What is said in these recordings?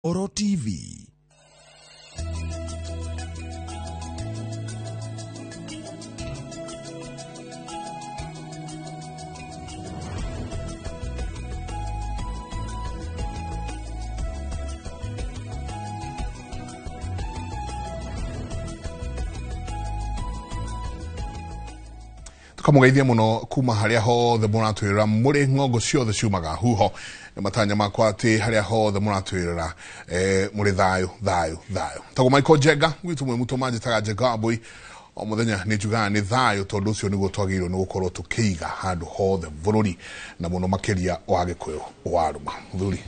Oro TV. Tukamugeithia muno kuma haria hothe muratwirira muri ng'ongo ciothe ciumaga huho. Nĩ matanya makwa atĩ haria hothe muratwirira muri thayo thayo thayo. Tagwo Michael Njenga gwitu mwe muto manjitaga Njenga Mbui o muthenya nĩ njugaga nĩ thayo tondu ucio niguo twagĩrĩirwo nĩ gũkorwo tũkĩiga handũ hothe bũrũri na mũno makĩria wa Gĩkũyũ wa Rũma. Mũthuri,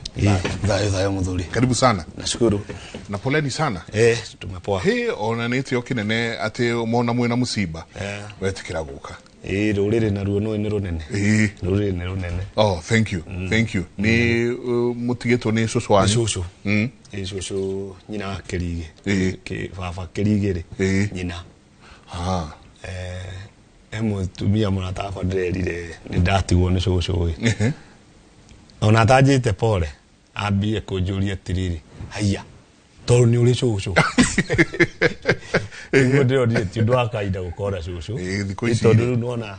Thayo thayo muthuri. Karibu sana. Nashukuru. Na poleni sana. Tumepoa. Hĩ ona nĩ gĩtĩo kĩnene atĩ mona mwĩna mũcimba wetĩkĩra gũka. Rũrĩrĩ naruo nĩ nĩ rũnene. Rũrĩrĩ nĩ rũnene. Oh, thank you. Thank you. Nĩ mũtigĩtwo nĩ cũcũ wanyu? Cũcũ. Cũcũ nyina wa Kĩrigĩ. Baba Kĩrigĩ rĩ. Nyina. He mũtumia mũrata wakwa ndĩrerire nĩ ndatigwo nĩ cũcũ ĩ. Ona atanjĩte pole, ambie kũnjũria atĩrĩrĩ, haiya, tondũ nĩ ũrĩ cũcũ. Nĩguo ndĩronire ti ũndũ wa kawaida gũkorwo na cũcũ. Thikũ ici Tondũ rĩu nĩwona,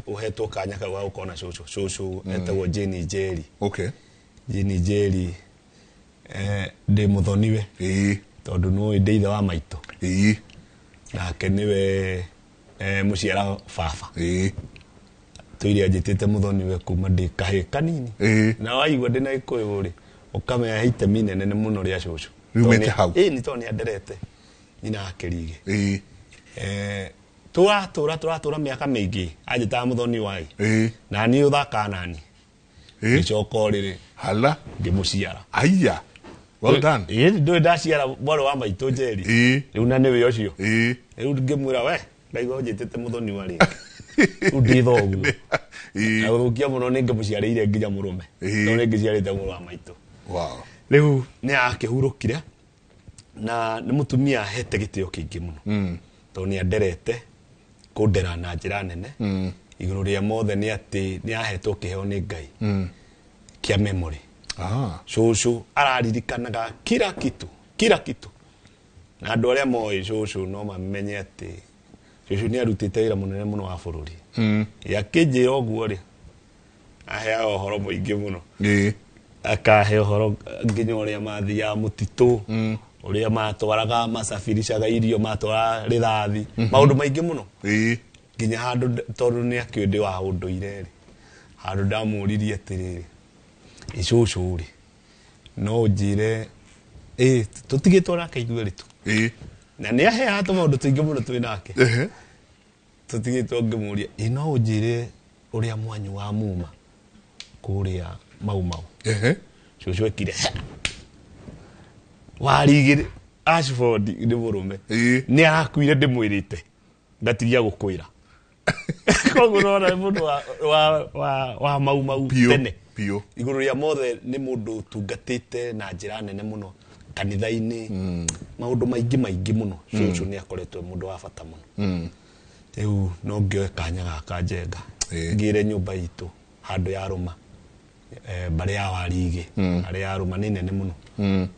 ũhetwo kanya kau ga gũkorwo na cũcũ. Cũcũ etagwo Jane Njeri. Jane Njeri, ndĩ mũthoniwe. Tondũ nĩũĩ ndĩ ithe wa maitũ. Nake nĩwe, mũciara baba. Tũire anjĩtĩte mũthoniwe kuma ndĩ kahĩĩ kanini. Na waigua ndĩ na Gĩkũyũ rĩ, ũkamenya he itemi inene mũno rĩa cũcũ. Riumĩte hau. Nĩ tondũ nĩ anderete nyina wa Kĩrigĩ. Tũratũra mĩaka mĩingĩ anjĩtaga mũthoni wai. Na niĩ ũthakaga nani. Ngĩcoka ũrĩrĩ. Hala. Ngĩmũciara. Aya. Well done. Ndũĩ ndaciara mwarĩ wa maitũ Njeri. Rĩu na nĩwe ũcio. Rĩu ngĩmwĩra we, ndaigua ũnjĩtĩte mũthoni wa rĩngĩ. Rĩu ndĩ thoguo. Na gũthũkia mũno nĩ ngĩmũciarĩire nginya mũrũme. Tondũ nĩ ngĩciarĩte mũrũ wa maitũ. Wow. Rĩu nĩ akĩhurũkire na nĩ mũtumia ahete gĩtĩo kĩingĩ mũno. Tondũ nĩ anderete kũndera na njĩra nene. Igũrũ rĩa mothe nĩ atĩ nĩ ahetwo kĩheo nĩ Ngai. Kĩa memory. Cũcũ araririkanaga kila kitu, kila kitu. Na andũ arĩa moĩ cũcũ no mamenye atĩ cũcũ nĩ arutĩte wĩra mũnene mũno wa bũrũri. Akĩnjĩra ũguo rĩ, aheaga ũhoro mũingĩ mũno. Akahe ũhoro nginya ũrĩa mathiaga mũtitũ, ũrĩa matwaraga, macabirishaga irio, matwaraga rĩthathi, maũndũ maingĩ mũno. Nginya handũ tondũ nĩ akĩũĩ ndĩ wa ũndũire rĩ, handũ ndamũririe atĩrĩrĩ, ĩcũcũ rĩ, no ũnjĩre, tũtigĩtwo nake ithuĩ erĩ tu. Na nĩ aheaga tũmaũndũ tũingĩ mũno twĩ nake. Tũtigĩtwo ngĩmũria, no ũnjĩre ũrĩa mwanyu wa muma kũrĩa Mau Mau. Cũcũ ekire, he! Warigĩrĩ, Ashford nĩ mũrũme. Nĩ arakuire ndĩmwĩrĩte. Ngatigia gũkwĩra. Koguo nĩwona nĩ mũndũ wa Mau Mau Piũ, tene. piũ. Igũrũ rĩa mothe nĩ mũndũ ũtungatĩte na njĩra nene mũno kanitha-inĩ. Maũndũ maingĩ maingĩ mũno. Cũcũ nĩ akoretwo mũndũ wa bata mũno. Rĩu no ngĩoe kanya gaka Njenga. Ngĩre nyũmba itũ handũ ya Rũma. Mbarĩ ya Warigĩ. Harĩa ya Rũma nĩ nene mũno.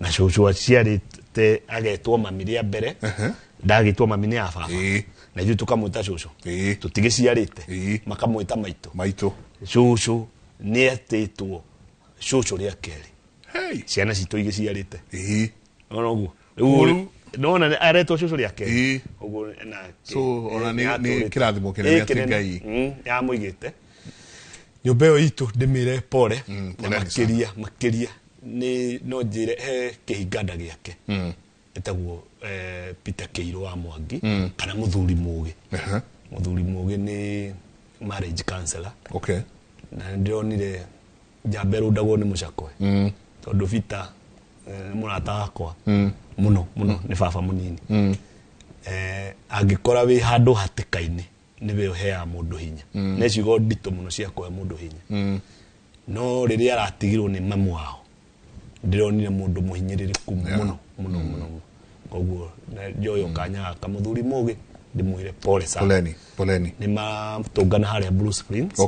Na cũcũ aciarĩte agetwo mami rĩa mbere. Ndagĩtwo mami nĩ ya baba. Na ithuĩ tũkamwĩta cũcũ. Tũtigĩciarĩte. Makamwĩta maitũ. Maitũ. Cũcũ nĩ etĩtwo cũcũ rĩa kerĩ. Hey. Ciana citũ igĩciarĩte. Ona ũguo. Rĩu Nĩwona nĩ aretwo cũcũ rĩa kerĩ. Ũguo na So, ona nĩ nĩ atũrĩte. kĩrathimo kĩnene atĩ Kĩnene. Ngai. Yamũigĩte. Nyũmba ĩyo itũ ndĩmĩre pole. Na Pole sana. makĩria nĩ no njĩre he kĩhinganda gĩake. Etagwo, Peter Kĩirũ wa Mwangi, kana mũthuri mũgĩ. Mũthuri mũgĩ nĩ marriage counselor. Na ndĩronire njamba ĩrũndagwo nĩ mũcakwe. Tondũ Peter, nĩ mũrata wakwa. Mũno, mũno, nĩ baba mũnini. Angĩkora wĩ handũ hatĩka-inĩ, nĩwe ũheaga mũndũ hinya. Nĩ ciugo nditũ mũno cia kũhe mũndũ hinya. No rĩrĩa aratigirwo nĩ mamu wao, ndĩronire mũndũ mũhinyĩrĩrĩku mũno, mũno, mũno, mũno. Koguo, njoyo kanya gaka mũthuri mũgĩ, ndĩmwĩre pole sana. Poleni, poleni. Nĩ matũngana harĩa Blue Springs.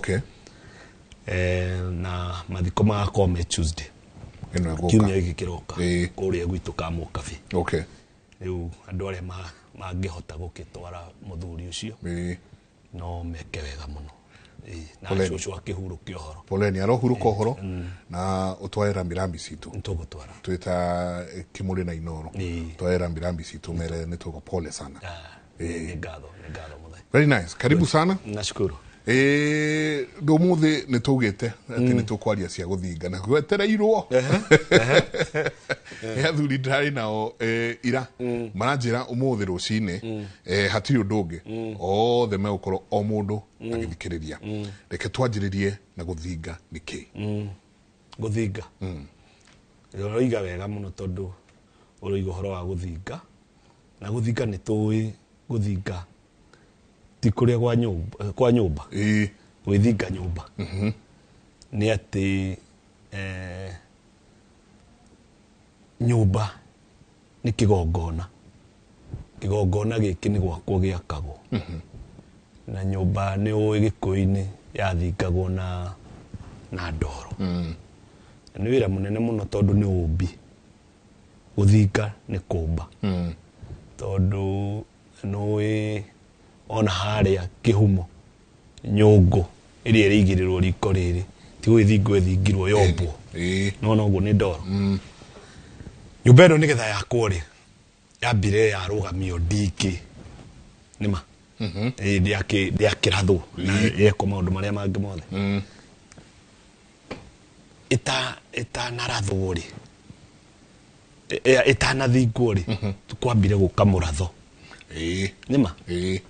Na mathiko magakorwo me Tuesday. Ĩno ĩgũka. Kiumia gĩkĩ kĩroka. Ĩĩ. Kũrĩa gwitũ Kamũkabi. Okay. Rĩu andũ arĩa mangĩhota gũkĩtwara mũthuri ũcio Ĩĩ. no meke wega mũno. Ĩĩ, na Poleni. cũcũ akĩhurũkia ũhoro. Poleni arohurũka ũhoro na ũtware rambirambi citũ. Nĩtũgũtwara. Twĩta Kĩmũrĩ na Inoro. Ĩĩ. Tware rambirambi citũ mere nĩtũgũ pole sana. Ah, nĩ ngatho, nĩ ngatho mũthee. Very nice. Karibu sana. Nashukuru. Ndũmũthĩ nĩ tũgĩte atĩ nĩ tũkwaria cia gũthinga na gwetereirwo nĩ athuri ndĩrarĩ nao ira maranjĩra ũmũthĩ rũcinĩ hatirĩ ũndũ ũngĩ othe megũkorwo o mũndũ agĩthikĩrĩria. Reke twanjĩrĩrie na gũthinga nĩ kĩ? Gũthinga ũroiga wega mũno tondũ ũroiga ũhoro wa gũthinga, na gũthinga nĩ tũĩ gũthinga ti kũrĩa kwa nyũmba, kwa nyũmba. Ĩĩ. Gwĩthinga nyũmba nĩ atĩ nyũmba nĩ kĩgongona. Kĩgongona gĩkĩ nĩ gwakwo gĩakagwo. Na nyũmba nĩ ũĩ Gĩkũyũ-inĩ yathingagwo na ndoro. Na nĩ wĩra mũnene mũno tondũ nĩ ũmbi. Gũthinga nĩ kũmba. Tondũ nĩ ũĩ ona harĩa kĩhumo nyũngũ ĩrĩa ĩrĩigĩrĩrwo riko rĩrĩ ti gwĩthingwo ĩthingirwo yombwo. Ĩĩ. No noguo nĩ ndoro. Nyũmba ĩno nĩgetha yakwo rĩ yambire yarũgamio ndingĩ nĩma. Ĩĩ, ndĩakĩrathwo na yekwo maũndũ marĩa mangĩ mothe. Ĩtanarathwo rĩ, ĩtanathingwo rĩ, kwambire gũka mũratho. Ĩĩ. Nĩma? Ĩĩ.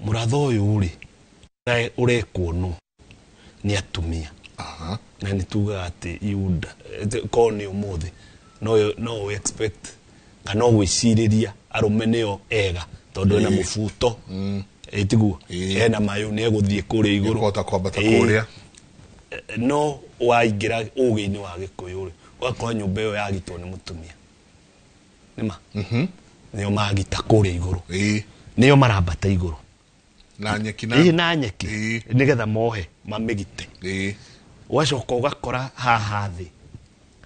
Mũratho ũyũ rĩ ũrekwo nũ? Nĩ atumia. Aha. Na nĩ tugaga atĩ korwo nĩ ũmũthĩ no ũ expect kana no gwĩcirĩria arũme nĩo ega tondũ ena mũbuto. Ĩĩ, tiguo? Ĩĩ. Ena mayũ nĩ egũthiĩ kũrĩa igũrũ. Nĩekũhota kwambata Ĩĩ. kũrĩa. No waingĩra ũgĩ-inĩ wa Gĩkũyũ rĩ, ũgakora nyũmba ĩyo yagitwo nĩ mũtumia. Nĩma? Nĩo magita kũrĩa igũrũ. Ĩĩ. Nĩo marambata igũrũ. Na nyeki na. Ĩĩ, na nyeki. Ĩĩ. Nĩgetha mohe mamĩgite. Ĩĩ. Ũgacoka ũgakora haha thĩ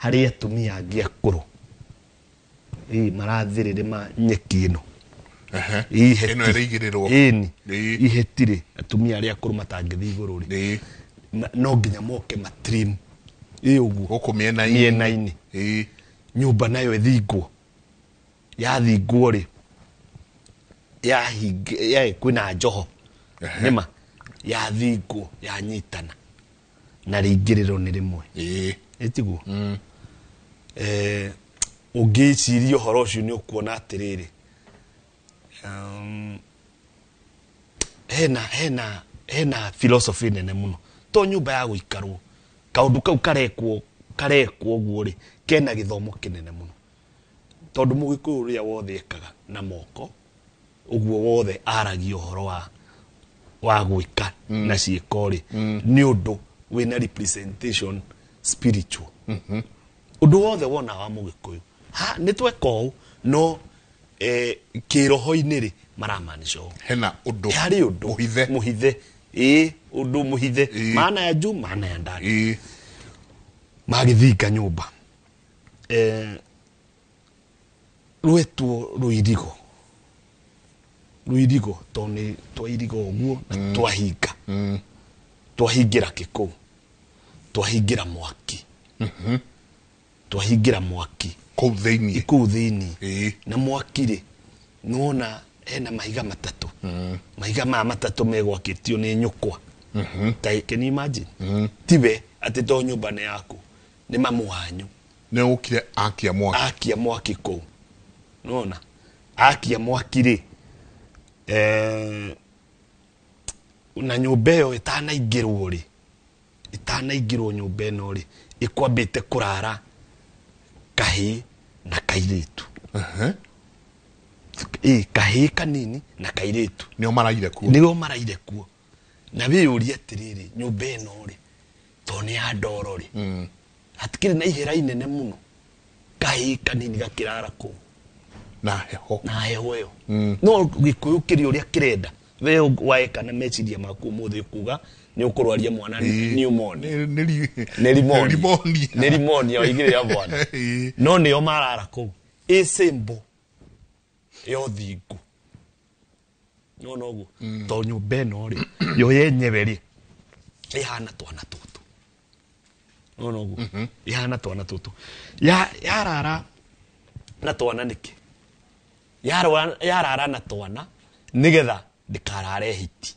harĩ atumia angĩ akũrũ. Ĩĩ, marathĩrĩrĩma nyeki ĩno. Ehe. Ĩĩ, iheti. Ĩno ĩrĩigĩrĩrwo. Ĩni. Ĩĩ. Iheti rĩ, atumia arĩa akũrũ matangĩthiĩ igũrũ rĩ. Ĩĩ. No nginya moke matrim. Ĩĩ ũguo. Gũkũ mĩena-inĩ. Mĩena-inĩ. Ĩĩ. Nyũmba nayo ĩthingwo. Yathingwo rĩ, kwĩna njoho. Ehe. Nĩma? Yathingwo, yanyitana. Na rĩingĩrĩro nĩ rĩmwe. Ĩĩ. Ĩ tiguo? Ũngĩciria ũhoro ũcio nĩ ũkuona atĩrĩrĩ, hena philosophy nene mũno. To nyũmba ya gũikarwo, kaũndũ kau karekwo ũguo rĩ, kena gĩthomo kĩnene mũno. Tondũ Mũgĩkũyũ ũrĩa wothe ekaga na moko, ũguo wothe aragia ũhoro wa gwĩka na ciĩko rĩ, nĩ ũndũ wĩna representation spiritual. Ũndũ wothe wona wa Mũgĩkũyũ, ha, nĩ tweka ũũ, no kĩroho-inĩ rĩ, maramaanisha ũũ. Hena ũndũ. Harĩ ũndũ. Mũhithe. Mũhithe. Ĩĩ, ũndũ mũhithe. Ĩĩ. Maana ya juu, maana ya ndani. Ĩĩ. Magĩthinga nyũmba. Rwetwo rũirigo. Rũirigo, tondũ nĩ twairiga ũguo na twahinga. Twahingĩra kĩkũũ. Twahingĩra mwaki. Twahingĩra mwaki. Kũu thĩiniĩ. Kũu thĩiniĩ. Ĩĩ. Na mwaki rĩ, nĩwona hena mahiga matatũ. Mahiga maya matatũ megwakĩtio nĩ nyũkwa. Ta, can you imagine? Tiwe atĩ to nyũmba nĩ yaku, nĩ mamu wanyu. Nĩ ũkire akia mwaki. Akia mwaki kũu. Nĩwona? Akia mwaki rĩ, na nyũmba ĩyo ĩtanaingĩrwo rĩ, ĩtanaingĩrwo nyũmba ĩno rĩ, ĩkwambĩte kũrara kahĩĩ na kairĩtu. Ehe. Ĩĩ, kahĩĩ kanini na kairĩtu. Nĩo maraire kuo. Nĩo maraire kuo. Na wĩyũrie atĩrĩrĩ, nyũmba ĩno rĩ, to nĩ ya ndoro rĩ, hatikĩrĩ na ihera inene mũno. Kahĩĩ kanini gakĩrara kũu. Na heho. Na heho ĩyo. No Gĩkũyũ kĩrĩ ũrĩa kĩrenda. We waeka na meciria maku ũmũthĩ kuga nĩ ũkũrwaria mwana pneumonia. Nĩ rimonia. Nĩ rimonia waigĩrĩra mwana. No nĩo marara kũu. Ĩ symbol ya ũthingu. No noguo. To nyũmba ĩno rĩ, yo yenyewe rĩ, ĩhana twana tũtũ. No noguo. Ĩhana twana tũtũ. Yarara na twana nĩkĩ? Yarara na twana nĩgetha ndĩkarare hiti.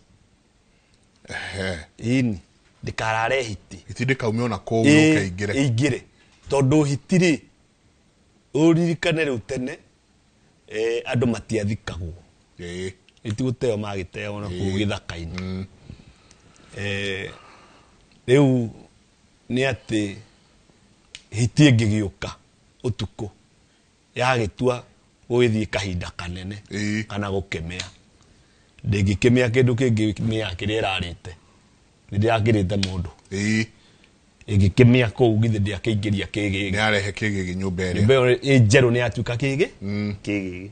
Ĩni, ndĩkarare hiti. Hiti ndĩkaume ona kũu yũke ĩingĩre. Ĩingĩre. Tondũ hiti rĩ, ũririkane rĩu tene, andũ matiathikagwo. Hiti gũteo magĩteo na kũu gĩthaka-inĩ. Rĩu nĩ atĩ hiti ĩngĩgĩũka ũtukũ yagĩtua gũgĩthiĩ kahinda kanene kana gũkĩmĩa. Ndĩngĩkĩmĩa kĩndũ kĩngĩ mĩa kĩrĩa ĩrarĩte. Nĩndĩrakĩrĩte mũndũ. Ĩngĩkĩmĩa kũu githĩ ndĩakĩingĩria kĩgĩgĩ. Nĩarehe kĩgĩgĩ nyũmba ĩrĩa. Nyũmba ĩyo ĩ njerũ nĩyatuĩka kĩgĩ? Kĩgĩgĩ.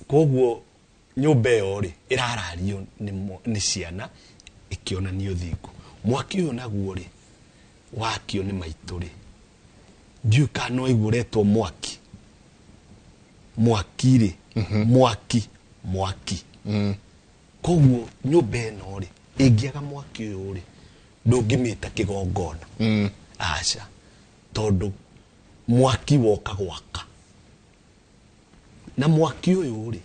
Koguo nyũmba ĩyo rĩ, ĩrarario nĩ ciana ĩkĩonania ũthingu. Mwaki ũyũ naguo rĩ, wakio nĩ maitũ rĩ, ndiũĩ kana no waigua ũretwo mwaki. Mwaki rĩ, mwaki, mwaki. Koguo nyũmba ĩno rĩ, ĩngĩaga mwaki ũyũ rĩ, ndũngĩmĩta kĩgongona. Aca, tondũ mwaki woka gwaka. Na mwaki ũyũ rĩ,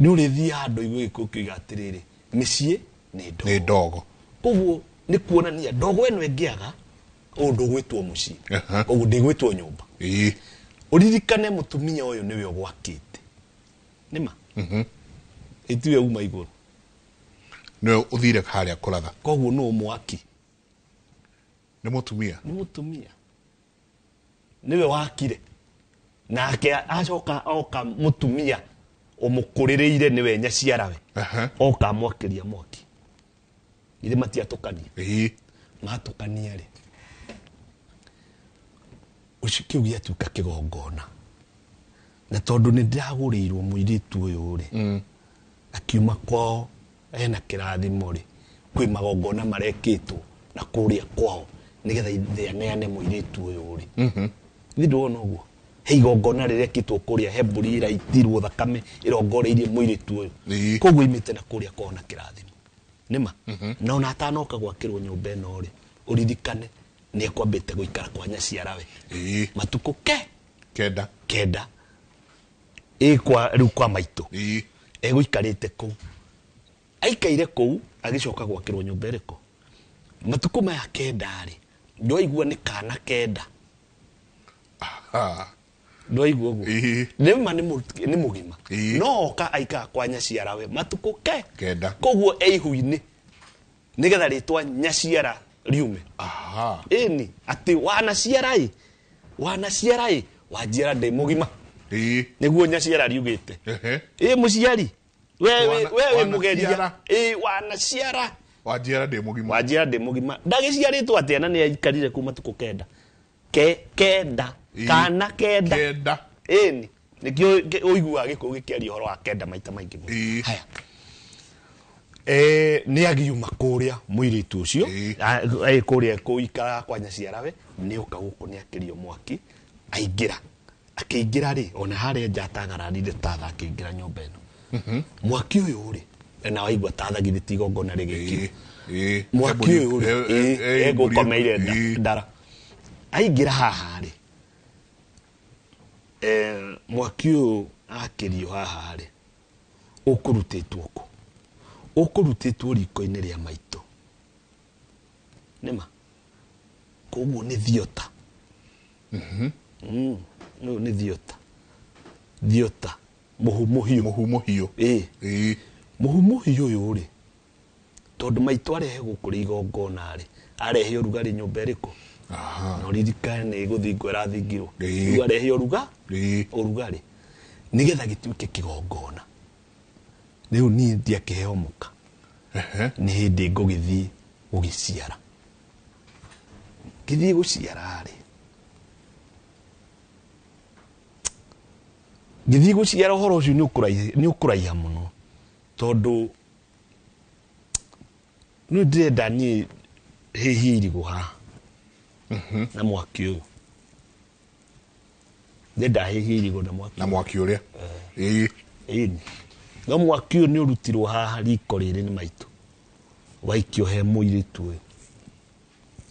nĩ ũrĩthiĩ handũ igue gĩkũyũ kĩoiga atĩrĩrĩ, mĩciĩ nĩ ndogo. Nĩ ndogo. Koguo nĩ kuonania ndogo ĩno ĩngĩaga, ũyũ ndũgwĩtwo mũciĩ. Koguo ndĩgwĩtwo nyũmba. Ũririkane mũtumia ũyũ nĩwe ũgwakĩte. Nĩma? Ĩtiwe uma igũrũ. Nĩwe ũthire harĩa kũratha. Koguo nũ mwaki? Nĩ mũtumia. Nĩ mũtumia. Nĩwe wakire. Nake acoka oka mũtumia ũmũkũrĩrĩire nĩwe nyaciarawe. Oka amwakĩria mwaki. Githĩ matiatũkania? Matũkania rĩ, ũcio kĩu gĩatuĩka kĩgongona. Na tondũ nĩ ndĩragũrĩirwo mũirĩtu ũyũ rĩ, akiuma kwao ena kĩrathimo rĩ, kwĩ magongona marekĩtwo na kũrĩa kwao nĩgetha ithe aneane mũirĩtu ũyũ rĩ. Ithe ndĩrona ũguo. He igongona rĩrekĩtwo kũrĩa, he mbũri ĩraitirwo thakame ĩrongoreirie mũirĩtu ũyũ. Koguo imĩte na kũrĩa kwao na kĩrathimo. Nĩma? Na ona atanoka gwakĩrwo nyũmba ĩno rĩ, ũririkane nĩ ekwambĩte gũikara kwa nyaciarawe. Matukũ ke? Kenda. Kenda. Ĩ kwa rĩu kwa maitũ. Egũikarĩte kũu. Aikaire kũu agĩcoka gwakĩrwo nyũmba ĩrĩkũ? Matukũ maya kenda rĩ, ndwaigua nĩ kana kenda. Ndwaigua ũguo? Nĩma nĩ mũgima. No oka aikara kwa nyaciarawe matukũ ke? Kenda. Koguo e ihu-inĩ nĩgetha rĩtwa nyaciara riume. Ĩni, atĩ wanaciara ĩ, wanaciara ĩ, wanjiara ndĩ mũgima. Nĩguo nyaciara riugĩte. Ĩ mũciari, we wĩ mũgeria. Ĩ wanaciara. Wanjiara ndĩ mũgima. Wanjiara ndĩ mũgima. Ndagĩciarĩtwo atĩa na nĩ aikarire kũu matukũ kenda. Kenda. Kana kenda. Kenda. Ĩni, nĩkĩo ũiguaga gĩkũyũ gĩkĩaria ũhoro wa kenda maita maingĩ mũno. Haya. Nĩ agiuma kũrĩa mũirĩtu ũcio, kũrĩa kũikara kwa nyaciarawe, nĩ oka gũkũ nĩ akĩrio mwaki, aingĩra. Akĩingĩra rĩ, ona harĩa nja atagararire tatha akĩingĩra nyũmba ĩno. Mwaki ũyũ rĩ, na waigua tatha githĩ ti igongona rĩgĩkirwo. Mwaki ũyũ rĩ, egũkomeire ndara. Aingĩra haha rĩ, mwaki ũyũ akĩrio haha rĩ, ũkũrutĩtwo kũ? Ũkũrutĩtwo riko-inĩ rĩa maitũ. Nĩma? Koguo nĩ thiota. Ũyũ nĩ thiota. Thiota. Mũhu mũhiũ. Mũhu mũhiũ. Mũhu mũhiũ ũyũ rĩ, tondũ maitũ arehe gũkũ rĩ igongona rĩ, arehe ũrugarĩ nyũmba ĩrĩkũ? Na ũririkane nĩ gũthingwo ĩrathingirwo. Rĩu arehe ũrugarĩ. Nĩgetha gĩtuĩke kĩgongona. Rĩu niĩ ndiakĩheo mũka. Nĩ hĩndĩ ngũgĩthiĩ gũgĩciara. Ngĩthiĩ gũciara rĩ, Ngĩthiĩ gũciara ũhoro ũcio nĩ ũkũraiha mũno tondũ nĩ ndĩrenda niĩ hĩhie irigũ haha na mwaki ũyũ, ndĩrenda hĩhie irigũ na mwaki. Na mwaki ũrĩa. Ĩĩ. Ĩni, no mwaki ũyũ nĩ ũrutirwo haha riko rĩrĩ nĩ maitũ, waikio he mũirĩtu ũyũ.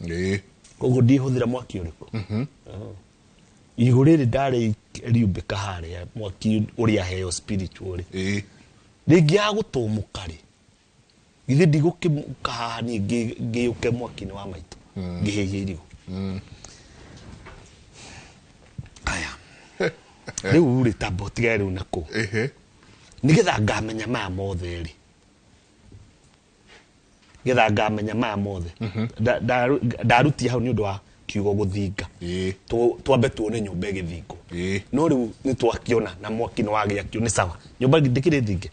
Ĩĩ. Koguo ndihũthĩra mwaki ũrĩkũ. Irigũ rĩrĩ ndarĩ riumbĩka harĩa mwaki ũrĩa heo spiritual rĩ, Ĩĩ. rĩngĩ ya gũtũmũka rĩ, githĩ ndigũkĩmũka haha niĩ ngĩũke mwaki-inĩ wa maitũ ngĩhĩhia irigũ aya rĩu rĩ, tamba ũtigane rĩu na kũu. Ehe. Nĩgetha ngamenya maya mothe rĩ, nĩgetha ngamenya maya mothe, ndarutia hau nĩ ũndũ wa kiugo gũthinga. Ĩĩ. Twambe tuone nyũmba ĩgĩthingwo. Ĩĩ. No rĩu nĩ twakĩona na mwaki nĩ wagĩakio, nĩ sawa, nyũmba ndĩkĩrĩ thinge.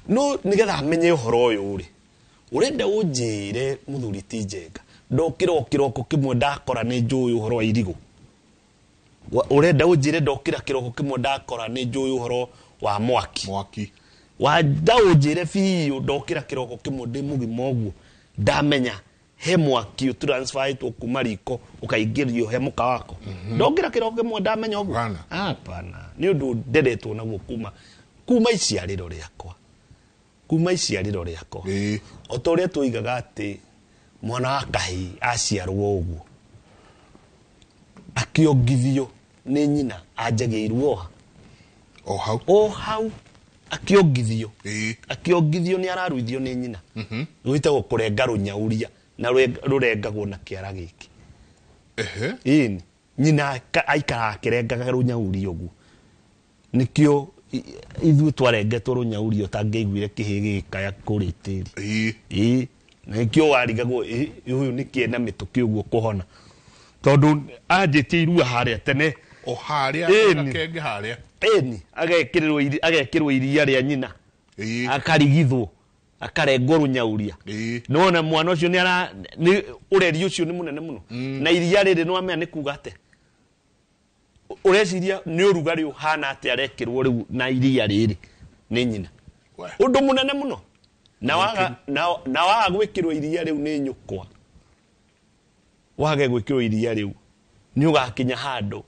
No nĩgetha menye ũhoro ũyũ rĩ, ũrenda ũnjĩre mũthuri ti Njenga, ndokĩra o kĩroko kĩmwe ndakora nĩ njũĩ ũhoro wa irigũ? Ũrenda ũnjĩre ndokĩra kĩroko kĩmwe ndakora nĩ njũĩ ũhoro wa mwaki? Mwaki. Wanda ũnjĩre biũ ndokĩra kĩroko kĩmwe ndĩ mũgima ũguo ndamenya he mwaki ũtransferĩtwo kuma riko ũkaingĩrio he mũka wako? Ndokĩra kĩroko kĩmwe ndamenya ũguo? Hapana. Hapana, nĩ ũndũ nderetwo naguo kuma iciarĩro rĩakwa, kuma iciarĩro rĩakwa. Ĩĩ. O ta ũrĩa twoigaga atĩ mwana wa kahĩĩ aciarwo ũguo akĩongithio nĩ nyina anjagia iruoha. O hau. O hau akĩongithio. Ĩĩ. Akĩongithio nĩ araruithio nĩ nyina, rwĩtagwo kũrenga rũnyauria, na rũrengagwo na kĩara gĩkĩ. Ehe. Ĩni, nyina aikaraga akĩrengaga rũnyauria ũguo, nĩkĩo ithuĩ twarengetwo rũnyauria ũtangĩaiguire kĩhĩ gĩgĩkaya kũrĩ tĩri. Ĩĩ. Ĩĩ, na nĩkĩo warigagwo, "Ĩ, ũyũ nĩkĩ ena mĩtũkĩ ũguo kũhona?" Tondũ anjĩtie irua harĩa tene. O harĩa. Ĩni. Gakenge harĩa. Ĩni, agekĩrwo iria rĩa nyina. Ĩĩ. Akarigithwo, akarengwo rũnyauria. Ĩĩ. Nona mwana ũcio nĩ ara nĩ ũreri ũcio nĩ mũnene mũno, na iria rĩrĩ nĩwamenya nĩ kuga atĩa? Ũreciria nĩ ũrugarĩ ũhana atĩa arekĩrwo rĩu na iria rĩrĩ nĩ nyina? We. Ũndũ mũnene mũno. Na waga gwĩkĩrwo iria rĩu nĩ nyũkwa, wage gwĩkĩrwo iria rĩu, nĩ ũgakinya handũ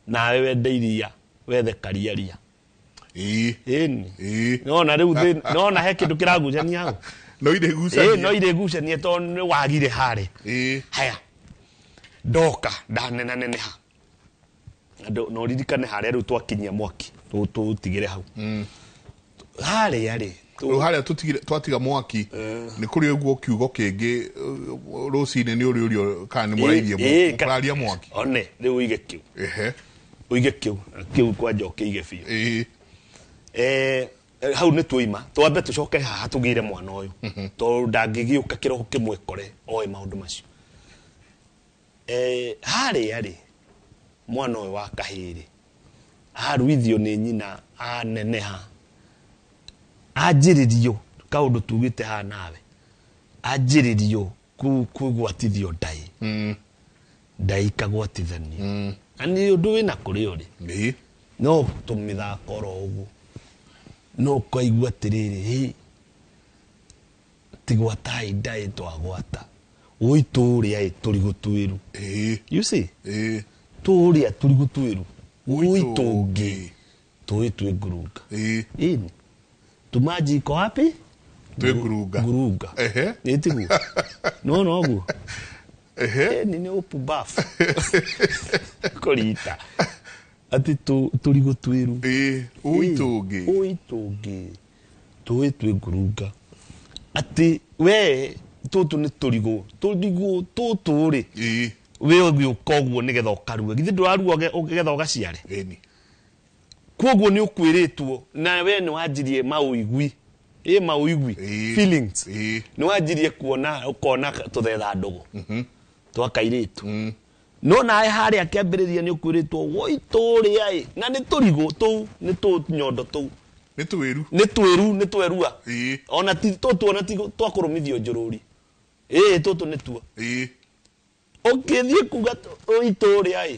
nawe wende iria, wethe karia ria. Ĩĩ. Ĩni. Ĩĩ. Nona rĩu nona he kĩndũ kĩragucania hau. No irĩ Ĩĩ, gucania. no irĩgucania tondũ nĩ wagire harĩa. Ĩĩ. Haya, ndoka ndanenaneneha na ũririkane harĩa rĩu twakinyia mwaki, tũtigĩre hau harĩa rĩ. Rĩu harĩa tũtigire, twatiga mwaki nĩ kũrĩ ũguo kiugo kĩngĩ, rũcinĩ nĩ ũrĩ ũrio kana nĩ mũrairie mũraria mwaki. One rĩu ũige kĩu. Ehe. Ũige kĩu kĩu kwanja, ũkĩige biũ. Ĩĩ. Hau nĩ tuoima, twambe tũcoke haha tũgĩre mwana ũyũ, tondũ ndangĩgĩũka kĩroko kĩmwe kore oĩ maũndũ macio. Harĩa rĩ, mwana ũyũ wa kahĩĩ rĩ, aruithio nĩ nyina, aneneha, anjĩrĩrio kaũndũ tugĩte haha nawe, anjĩrĩrio kũgwatithio ndaĩ. Ndaĩ ikagwatithanio, na nĩ ũndũ wĩna kũrĩ ũrĩ. Ĩĩ. No tũmĩthako oro ũguo, no ũkaigua atĩrĩrĩ, hĩ, tigwatai ndaĩ twagwata ũi tũrĩa ĩ tũrigũ twĩru. Ĩĩ. You see? Ĩĩ. Tũrĩa tũrigũ twĩru Ũi ũi tũngĩ. tũngĩ tũĩ twĩ ngurunga. Ĩĩ. Ĩni, tumaji iko wapi? Twĩ ngurunga. Ngurunga. Ehe. Ĩtiguo nona ũguo. Ehe. Ĩni, nĩ ũpumbafu kũrita atĩ tũrigũ twĩru. Ĩĩ, ũi tũngĩ. Ũi tũngĩ tũĩ twĩ ngurunga, atĩ we tũtũ nĩ tũrigũ, tũrigũ tũtũ rĩ. Ĩĩ. We ũgĩũka ũguo nĩgetha ũkarue, githĩ ndũrarua nĩgetha ũgaciare? Ĩni. Koguo nĩ ũkwĩrĩtwo na we nĩ wanjirie maũigui, ĩ maũigui. Ĩĩ. Feelings. Ĩĩ. Nĩ wanjirie kuona, ũkona tũthetha ndũgũ twa kairĩtu, no nawe harĩa kĩambĩrĩria nĩ ũkwĩrĩtwo woi tũrĩa ĩ, na nĩ tũrigũ tũu, nĩ tũ nyondo tũu. Nĩ twĩru. Nĩ twĩru, nĩ twerua. Ĩĩ. Ona ti tũtũ, ona ti twakũrũmithio njũrũri, ĩ tũtũ nĩ tuo. Ĩĩ. Ũngĩthiĩ kuga oi tũrĩa ĩ,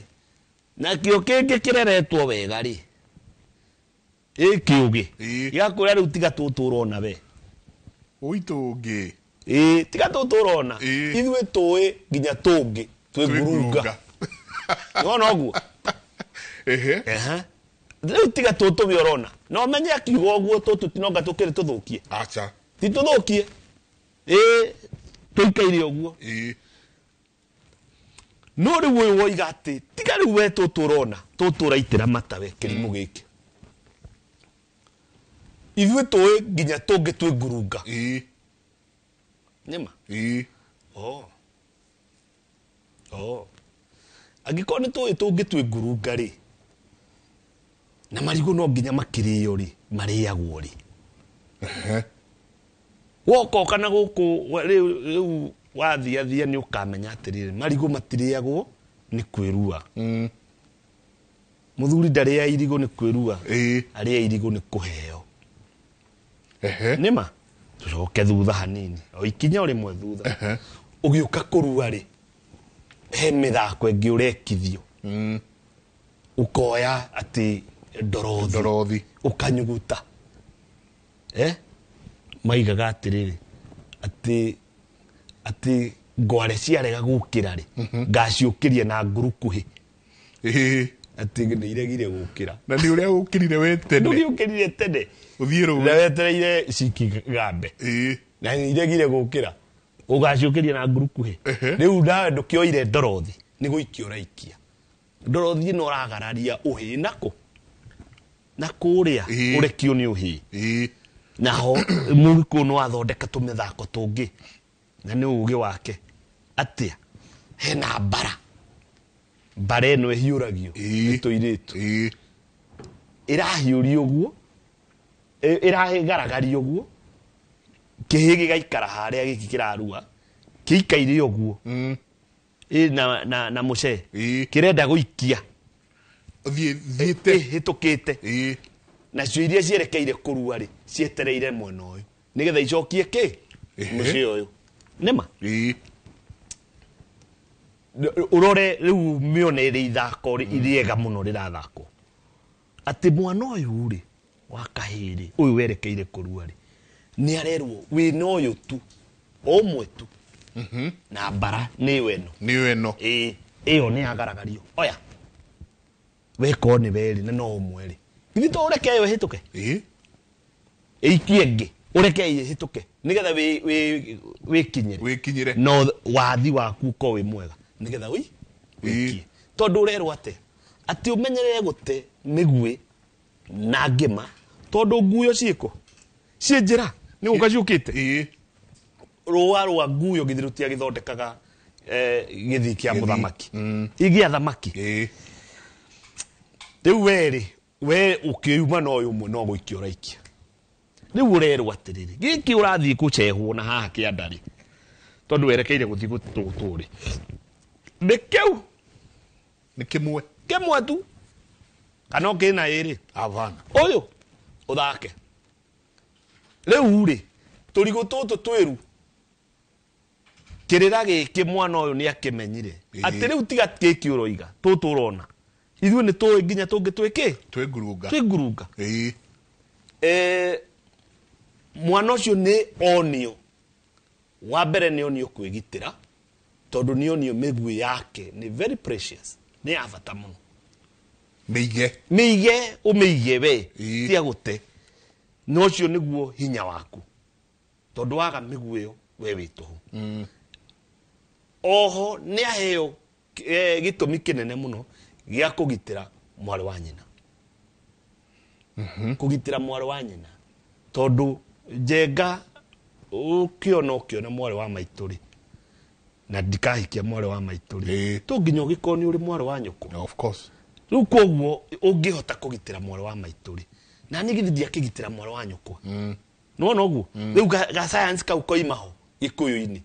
nakĩo kĩngĩ kĩreretwo wega rĩ. Ĩ kĩũgĩ. Ĩĩ. Gĩgakwĩra rĩu tiga tũtũ ũrona we. Ũi tũngĩ. Ĩĩ tiga tũtũ ũrona. Ĩĩ. Ithuĩ tũĩ nginya tũngĩ twĩ ngurunga. Nĩwona ũguo? Ehe. Ehe. Rĩu tiga tũtũ we ũrona. Na ũmenye akiuga ũguo tũtũ tinonga tũkĩrĩ tũthũkie. Acha. Ti tũthũkie. Ĩĩ tũikaire ũguo. Ĩĩ. No rĩu ũyũ woiga atĩ tiga rĩu we tũtũ ũrona tũtũ ũraitĩra mata we kĩrimũ gĩkĩ. Ithuĩ tũĩ nginya tũngĩ twĩ ngurunga. Ĩĩ. Nĩma? Ĩĩ. Oh. Oh. Angĩkorwo nĩ tũĩ tũngĩ twĩ ngurunga rĩ, na marigũ no nginya makĩrĩo rĩ, marĩagwo rĩ. Ehe. Wokoka na gũkũ rĩu wathiathia nĩ ũkamenya atĩrĩrĩ, marigũ matirĩagwo nĩ kwĩrua. Mũthuri ndarĩa irigũ nĩ kwĩrua. Ĩĩ. Arĩa irigũ nĩ kũheo. Ehe. Nĩma? Tũcoke thutha hanini. O ikinya o rĩmwe thutha. Ehe. Ũgĩũka kũrua rĩ, he mĩthako ĩngĩ ũrekithio. Ũkoya atĩ ndorothi. Ndorothi. Ũkanyuguta. Maigaga atĩrĩrĩ, atĩ ngware ciarega gũkĩra rĩ, ngaciũkĩria na ngurukuhĩ. Ĩĩ. Atĩ nĩ iregire gũkĩra. Na nĩ ũrĩa ũkĩrire we tene. Ndũgĩũkĩrire tene. Ũthiĩ rũĩ. Na wetereire cikigambe. Ĩĩ. Na nĩ iregire gũkĩra. Ũgaciũkĩria na ngurukuhĩ. Ehe. Rĩu nawe ndũkĩoire ndorothi, nĩ gũikia ũraikia. Ndorothi ĩno ũragararia ũhĩ nakũ? Na kũrĩa Ĩĩ. ũrekio nĩ ũhĩ. Ĩĩ. Naho mũgĩkũyũ no athondeka tũmĩthako tũngĩ na nĩ ũgĩ wake. Atĩa? Hena mbara. Mbara ĩno ĩhiũragio Ĩĩ. nĩ tũirĩtu. Ĩĩ. Ĩrahiũrio ũguo, ĩragaragario ũguo, kĩhĩ gĩgaikara harĩa gĩkĩ kĩrarua, kĩikaire ũguo. Ĩ, na mũcee. Ĩĩ. Kĩrenda gũikia. Thiĩ, thiĩte. Ĩhĩtũkĩte. Ĩĩ. Nacio iria cierekeire kũrua rĩ, cietereire mwena ũyũ. Nĩgetha icokie kĩ? Ehe. Mũcee ũyũ. Nĩma? Ĩĩ. Ũrore rĩu mĩone ĩrĩ ithako rĩega mũno rĩrathakwo. Atĩ mwana ũyũ rĩ, wa kahĩĩ rĩ, ũyũ werekeire kũrua rĩ, nĩ arerwo wĩna ũyũ tu, o ũmwe tu. Na mbara nĩyo ĩno. Nĩyo ĩno. Ĩĩ, ĩyo nĩ yagaragario. Oya. Weko nĩ werĩ na no ũmwe rĩ. Githĩ to ũreke ĩyo ĩhĩtũke? Ĩĩ. Ĩikie ĩngĩ, ũreke ĩyo ĩhĩtũke nĩgetha wĩkinyĩre. Wĩkinyĩre. No wathi waku ũkorwo wĩ mwega nĩgetha wĩkie. Tondũ ũrerwo atĩ, atĩ ũmenyerere gũte mĩguĩ na ngĩma, tondũ nguyo ciĩkũ? Ciĩ njĩra, nĩ gũka ciũkĩte. Ĩĩ. Rũa rwa nguyo githĩ rũtiagĩthondekaga, gĩthii kĩa Gĩthii. mũthamaki. Igĩa thamaki. Ĩĩ. Rĩu werĩ, we ũkĩuma na ũyũ ũmwe no gũikia ũraikia. Rĩu ũrerwo atĩrĩrĩ, gĩkĩ ũrathiĩ kũcehwo na haha kĩanda rĩ, tondũ werekeire gũthiĩ gũtũtũ rĩ, nĩ kĩu? Nĩ kĩmwe. Kĩmwe tu. Kana ũkĩna ĩrĩ? Havana. Ũyũ ũthake. Rĩu rĩ, tũrigũ tũtũ twĩru. Kĩrĩra gĩkĩ mwana ũyũ nĩ akĩmenyire. Ĩĩ. Atĩ rĩu tiga gĩkĩ ũroiga, tũtũ ũrona. Ithuĩ nĩ tũĩ nginya tũngĩ twĩ kĩ? Twĩ ngurunga. Twĩ ngurunga. Ĩĩ. Mwana ũcio nĩ onio. Wa mbere nĩ onio kwĩgitĩra, tondũ nĩ onio mĩguĩ yake nĩ very precious, nĩ ya bata mũno. Mĩige. Mĩige, ũmĩige we, Ĩĩ. tiga gũte. Na ũcio nĩguo hinya waku. Tondũ waga mĩguĩ ĩyo, we wĩ tũhũ. Oho nĩ aheo, gĩtũmi kĩnene mũno gĩa kũgitĩra mwarĩ wa nyina. Kũgitĩra mwarĩ wa nyina. Tondũ Njenga ũkĩona mwarĩ wa maitũ rĩ, na ndikahikia mwarĩ wa maitũ rĩ, Ĩĩ. to nginya ũgĩkorwo nĩ ũrĩ mwarĩ wa nyũkwa. Of course. Rĩu koguo ũngĩhota kũgitĩra mwarĩ wa maitũ rĩ, na niĩ githĩ ndiakĩgitĩra mwarĩ wa nyũkwa. Nĩwona ũguo? Rĩu ga science kau koima ho gĩkũyũ-inĩ.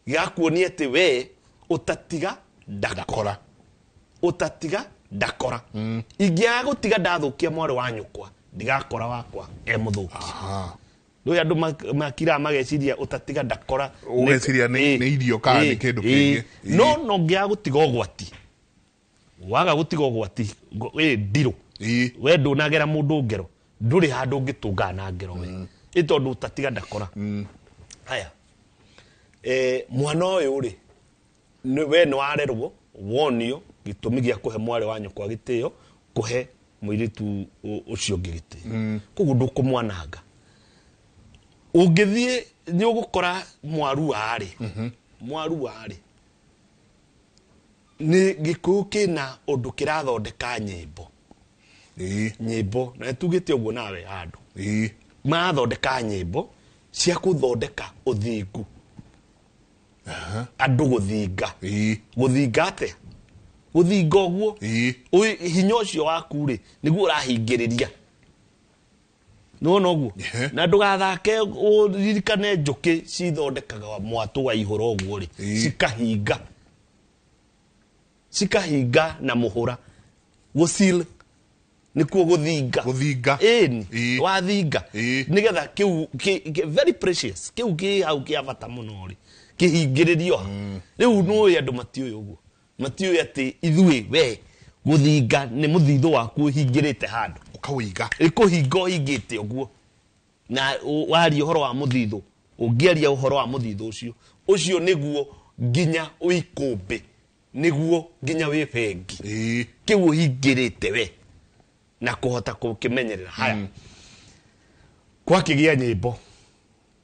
Gakuonia atĩ we ũtatiga ndakora. Ũtatiga ndakora. Ingĩaga gũtiga ndathũkia mwarĩ wa nyũkwa, ndigakora wakwa e mũthũki. Rĩu andũ makiraga mageciria ũtatiga ndakora. Ũgeciria nĩ irio kana nĩ kĩndũ kĩngĩ. No, no ngĩaga gũtiga ũgwati. Waga gũtiga ũgwati, ndirũ. We ndũnagera mũndũ ngero. Ndũrĩ handũ ũngĩtũngana na ngero we, ĩ tondũ ũtatiga ndakora. Haya, mwana ũyũ rĩ, we nĩ warerwo wonio gĩtũmi gĩa kũhe mwarĩ wa nyũkwa gĩtĩo, kũhe mũirĩtu ũcio ũngĩ gĩtĩo, koguo ndũkũmwananga. Ũngĩthiĩ nĩ ũgũkora mwaruarĩ, mwaruarĩ nĩ Gĩkũyũ kĩna ũndũ kĩrathondeka nyĩmbo. Nyĩmbo na tugĩte ũguo nawe handũ marathondeka nyĩmbo cia gũthondeka ũthingu, andũ gũthinga. Gũthinga atĩa? Gũthinga ũguo. Hinya ũcio waku rĩ, nĩguo ũrahingĩrĩria, nĩwona ũguo? Na ndũgathake, ũririkane njũkĩ cithondekaga mwatũ wa ihũra ũguo rĩ, cikahinga, cikahinga na mũhũra gũsil, nĩkuo gũthinga. Gũthinga. Ĩni. Wathinga nĩgetha kĩu very precious kĩu kĩ hau kĩa bata mũno rĩ, kĩhingĩrĩrio ha rĩu. Nũĩ andũ matiũĩ ũguo, matiũĩ atĩ ithuĩ we gũthinga nĩ mũthithũ waku ũhingĩrĩte handũ. Ũkawĩiga. Ĩkũhinga ũhingĩte ũguo. Na waria ũhoro wa mũthithũ, ũngĩaria ũhoro wa mũthithũ ũcio, ũcio nĩguo nginya wĩikũmbĩ, nĩguo nginya wĩ bengi. Kĩu ũhingĩrĩte we na kũhota gũkĩmenyerera. Haya, gwakĩgĩa nyĩmbo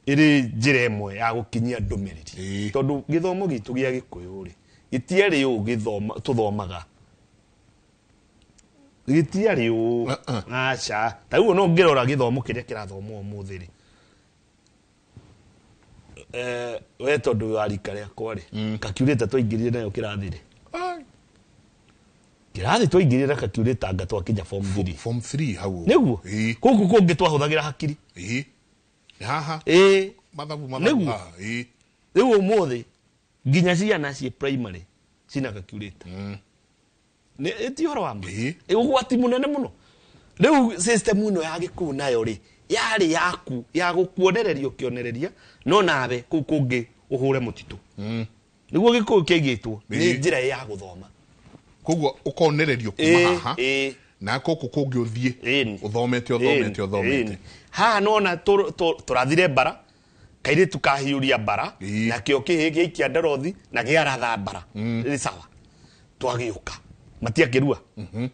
ĩrĩ njĩra ĩmwe ya gũkinyia ndũmĩrĩri. Tondũ gĩthomo gitũ gĩa Gĩkũyũ rĩ, gĩtiarĩ ũũ gĩthoma tũthomaga, gĩtiarĩ ũũ. Uh-uh. Aca, ta rĩu no ngĩrora gĩthomo kĩrĩa kĩrathomwo ũmũthĩ rĩ, we tondũ wa rika rĩakwa rĩ, kakiurĩte twaingĩrire nayo kĩrathi rĩ. Ai. Kĩrathi twaingĩrire na kakiurĩte anga twakinya form 3. Form 3 hau. Nĩguo. Gũkũ kũngĩ twahũthagĩra hakiri. Nĩ haha. Ĩĩ. Mathabu, mathabu. Nĩguo. Haha. Rĩu ũmũthĩ nginya ciana ciĩ primary cina kakiurĩte. Nĩ ti ũhoro wa ma. Ĩ ũgwati mũnene mũno. Rĩu system ĩno ya Gĩkũyũ nayo rĩ, yarĩ yaku ya gũkuonereria, ũkĩonereria no nawe kũu kũngĩ ũhũre mũtitũ, nĩguo Gĩkũyũ kĩaigĩtwo nĩ njĩra ya gũthoma. Koguo ũkonererio kuma haha na kũkũ kũngĩ ũthiĩ ũthomete, ũthomete, ũthomete. Haha nona tũrathire mbara, kairĩtu kahiũria mbara, nakĩo kĩhĩ gĩaikia ndorothi na gĩaratha mbara. Nĩ sawa, twagĩũka matiakĩrua,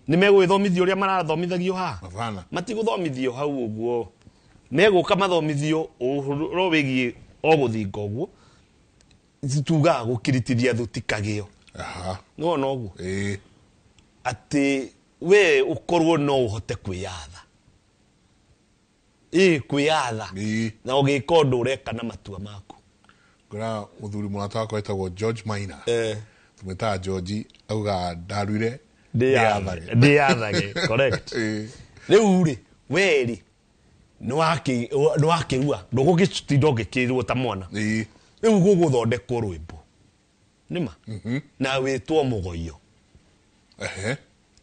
nĩ megũgĩthomithio ũrĩa marathomithagio haha? Hapana. Matigũthomithio hau ũguo, megũka mathomithio ũhoro wĩgiĩ o gũthinga ũguo, tugaga gũkiritithia thuti kagĩo. Nĩwona ũguo? Atĩ we ũkorwo no ũhote kwĩyatha, ĩ kwĩyatha, na ũgĩka ũndũ ũreka na matua maku. Ngora mũthuri mũrata wakwa wĩtagwo George Maina, tũmwĩtaga George, augaga ndaruire ndĩyathage. Ndĩyathage, correct. Rĩu rĩ, we rĩ, nĩwakĩrua, ndũgũgĩtinda ũgĩkĩrwo ta mwana. Rĩu gũgũthondekwo rwĩmbo nĩma na wĩtwo mũgoio.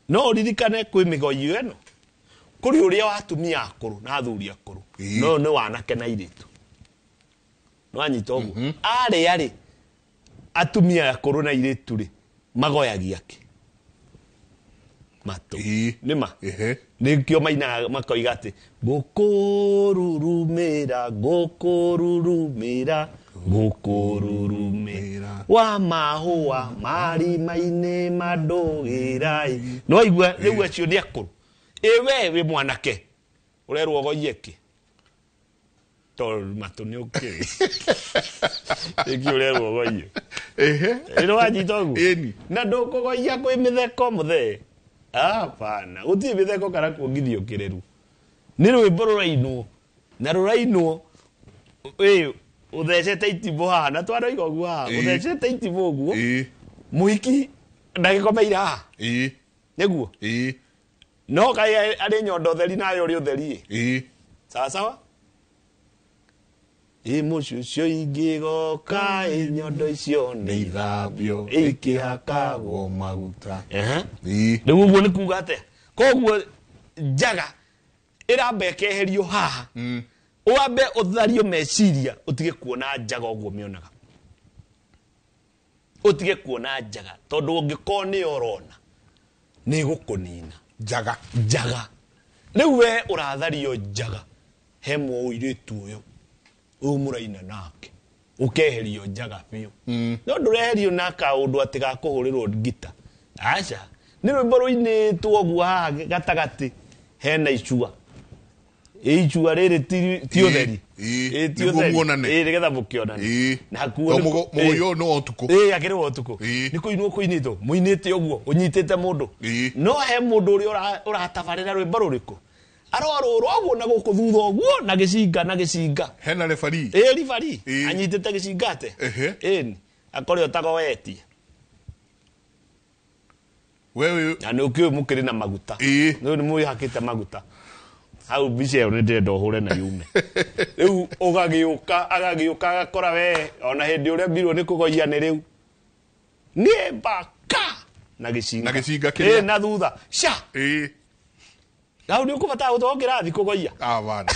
No ũririkane kwĩ mĩgoio ĩno, kũrĩ ũrĩa wa atumia akũrũ na athuri akũrũ. No nĩ wanake na airĩtu, nĩwanyita ũguo? Arĩa rĩ, atumia akũrũ na airĩtu rĩ, magoyagia kĩ matũ. Nĩma. Nĩkĩo mainaga makoiga atĩ ngũkũrurumĩra, ngũkũrurumĩra, ngũkũrurumĩra wa mahũa marima-inĩ mandũgĩra. Nĩwaigua? Rĩu acio nĩ akũrũ. Ĩ we wĩ mwanake, ũrerwo ũgoie kĩ? Tondũ matũ nĩ ũkĩrĩ ĩkĩ ũrerwo ũgoie? Ĩno wanyita ũguo? Ĩni. Na ndũkũgoia kwĩ mĩtheko mũthee, hapana, gũtirĩ mĩtheko kana kuongithio kĩreru. Nĩ rwĩmbo rũrainwo na rũrainwo ĩ ũthecete itimũ haha na twanoiga ũguo haha. Ũthecete itimũ ũguo. Mũhiki ndagĩkomeire haha. Nĩguo. No kaĩ arĩ nyondo theri nawe ũrĩ ũtheri ĩ. Sawa sawa, ĩ mũciĩ ũcio ingĩgoka, ĩ nyondo icio nĩ ithambio ikĩhakagwo maguta. Rĩu ũguo nĩ kuga atĩa? Koguo njaga ĩramba ĩkeherio haha, wambe ũthario meciria, ũtige kuona njaga ũguo mĩonaga, ũtige kuona njaga, tondũ ũngĩkorwo nĩyo ũrona nĩ ĩgũkũnina. Njaga. Njaga. Rĩu we ũrathario njaga he mũirĩtu ũyũ ũyũ mũraina nake ũkeherio njaga biũ. No ndũreherio na kaũndũ atĩ ga kũhũrĩrwo ngita. Aca, nĩ rwĩmbo rũinĩtwo ũguo haha gatagatĩ hena icua. Icua rĩrĩ ti ũtheri. Ĩĩ, Ti nĩguo ũtheri. muonane. Ĩĩ, nĩgetha mũkĩonane. Na kuo To nĩ kũ- mũgoi ũyũ nĩ wa ũtukũ. Ĩĩ, akĩrĩ wa ũtukũ. Ĩĩ. Nĩ kũinwo kũinĩtwo mũinĩte ũguo ũnyitĩte mũndũ. Ĩĩ. No he mũndũ ũrĩa ũratabarĩra rwĩmbo rũrĩkũ arorũra ũguo na gũkũ thutha ũguo na gĩcinga na gĩcinga. Hena referee. Ĩĩ, ribari Ĩĩ. anyitĩte gĩcinga ate. Ehe. Ĩni akore ũtagoetie. Wewe Na nĩ ũkĩũĩ mũkĩrĩ na maguta. Ĩĩ. Nĩ nĩ mwĩhakĩte maguta hau mbica ĩyo nĩ ndĩrenda ũhũre na yume. Rĩu ũgagĩũka agagĩũka agakora we ona hĩndĩ ũrĩa mbirwo nĩ kũgoia nĩ rĩu nĩ mbaka na gĩcinga. Na gĩcinga kĩrĩa. Ĩĩ, na thutha ca. Ĩĩ. Hau nĩ ũkũbatara gũtwarwo kĩrathi kũgoia. Abana.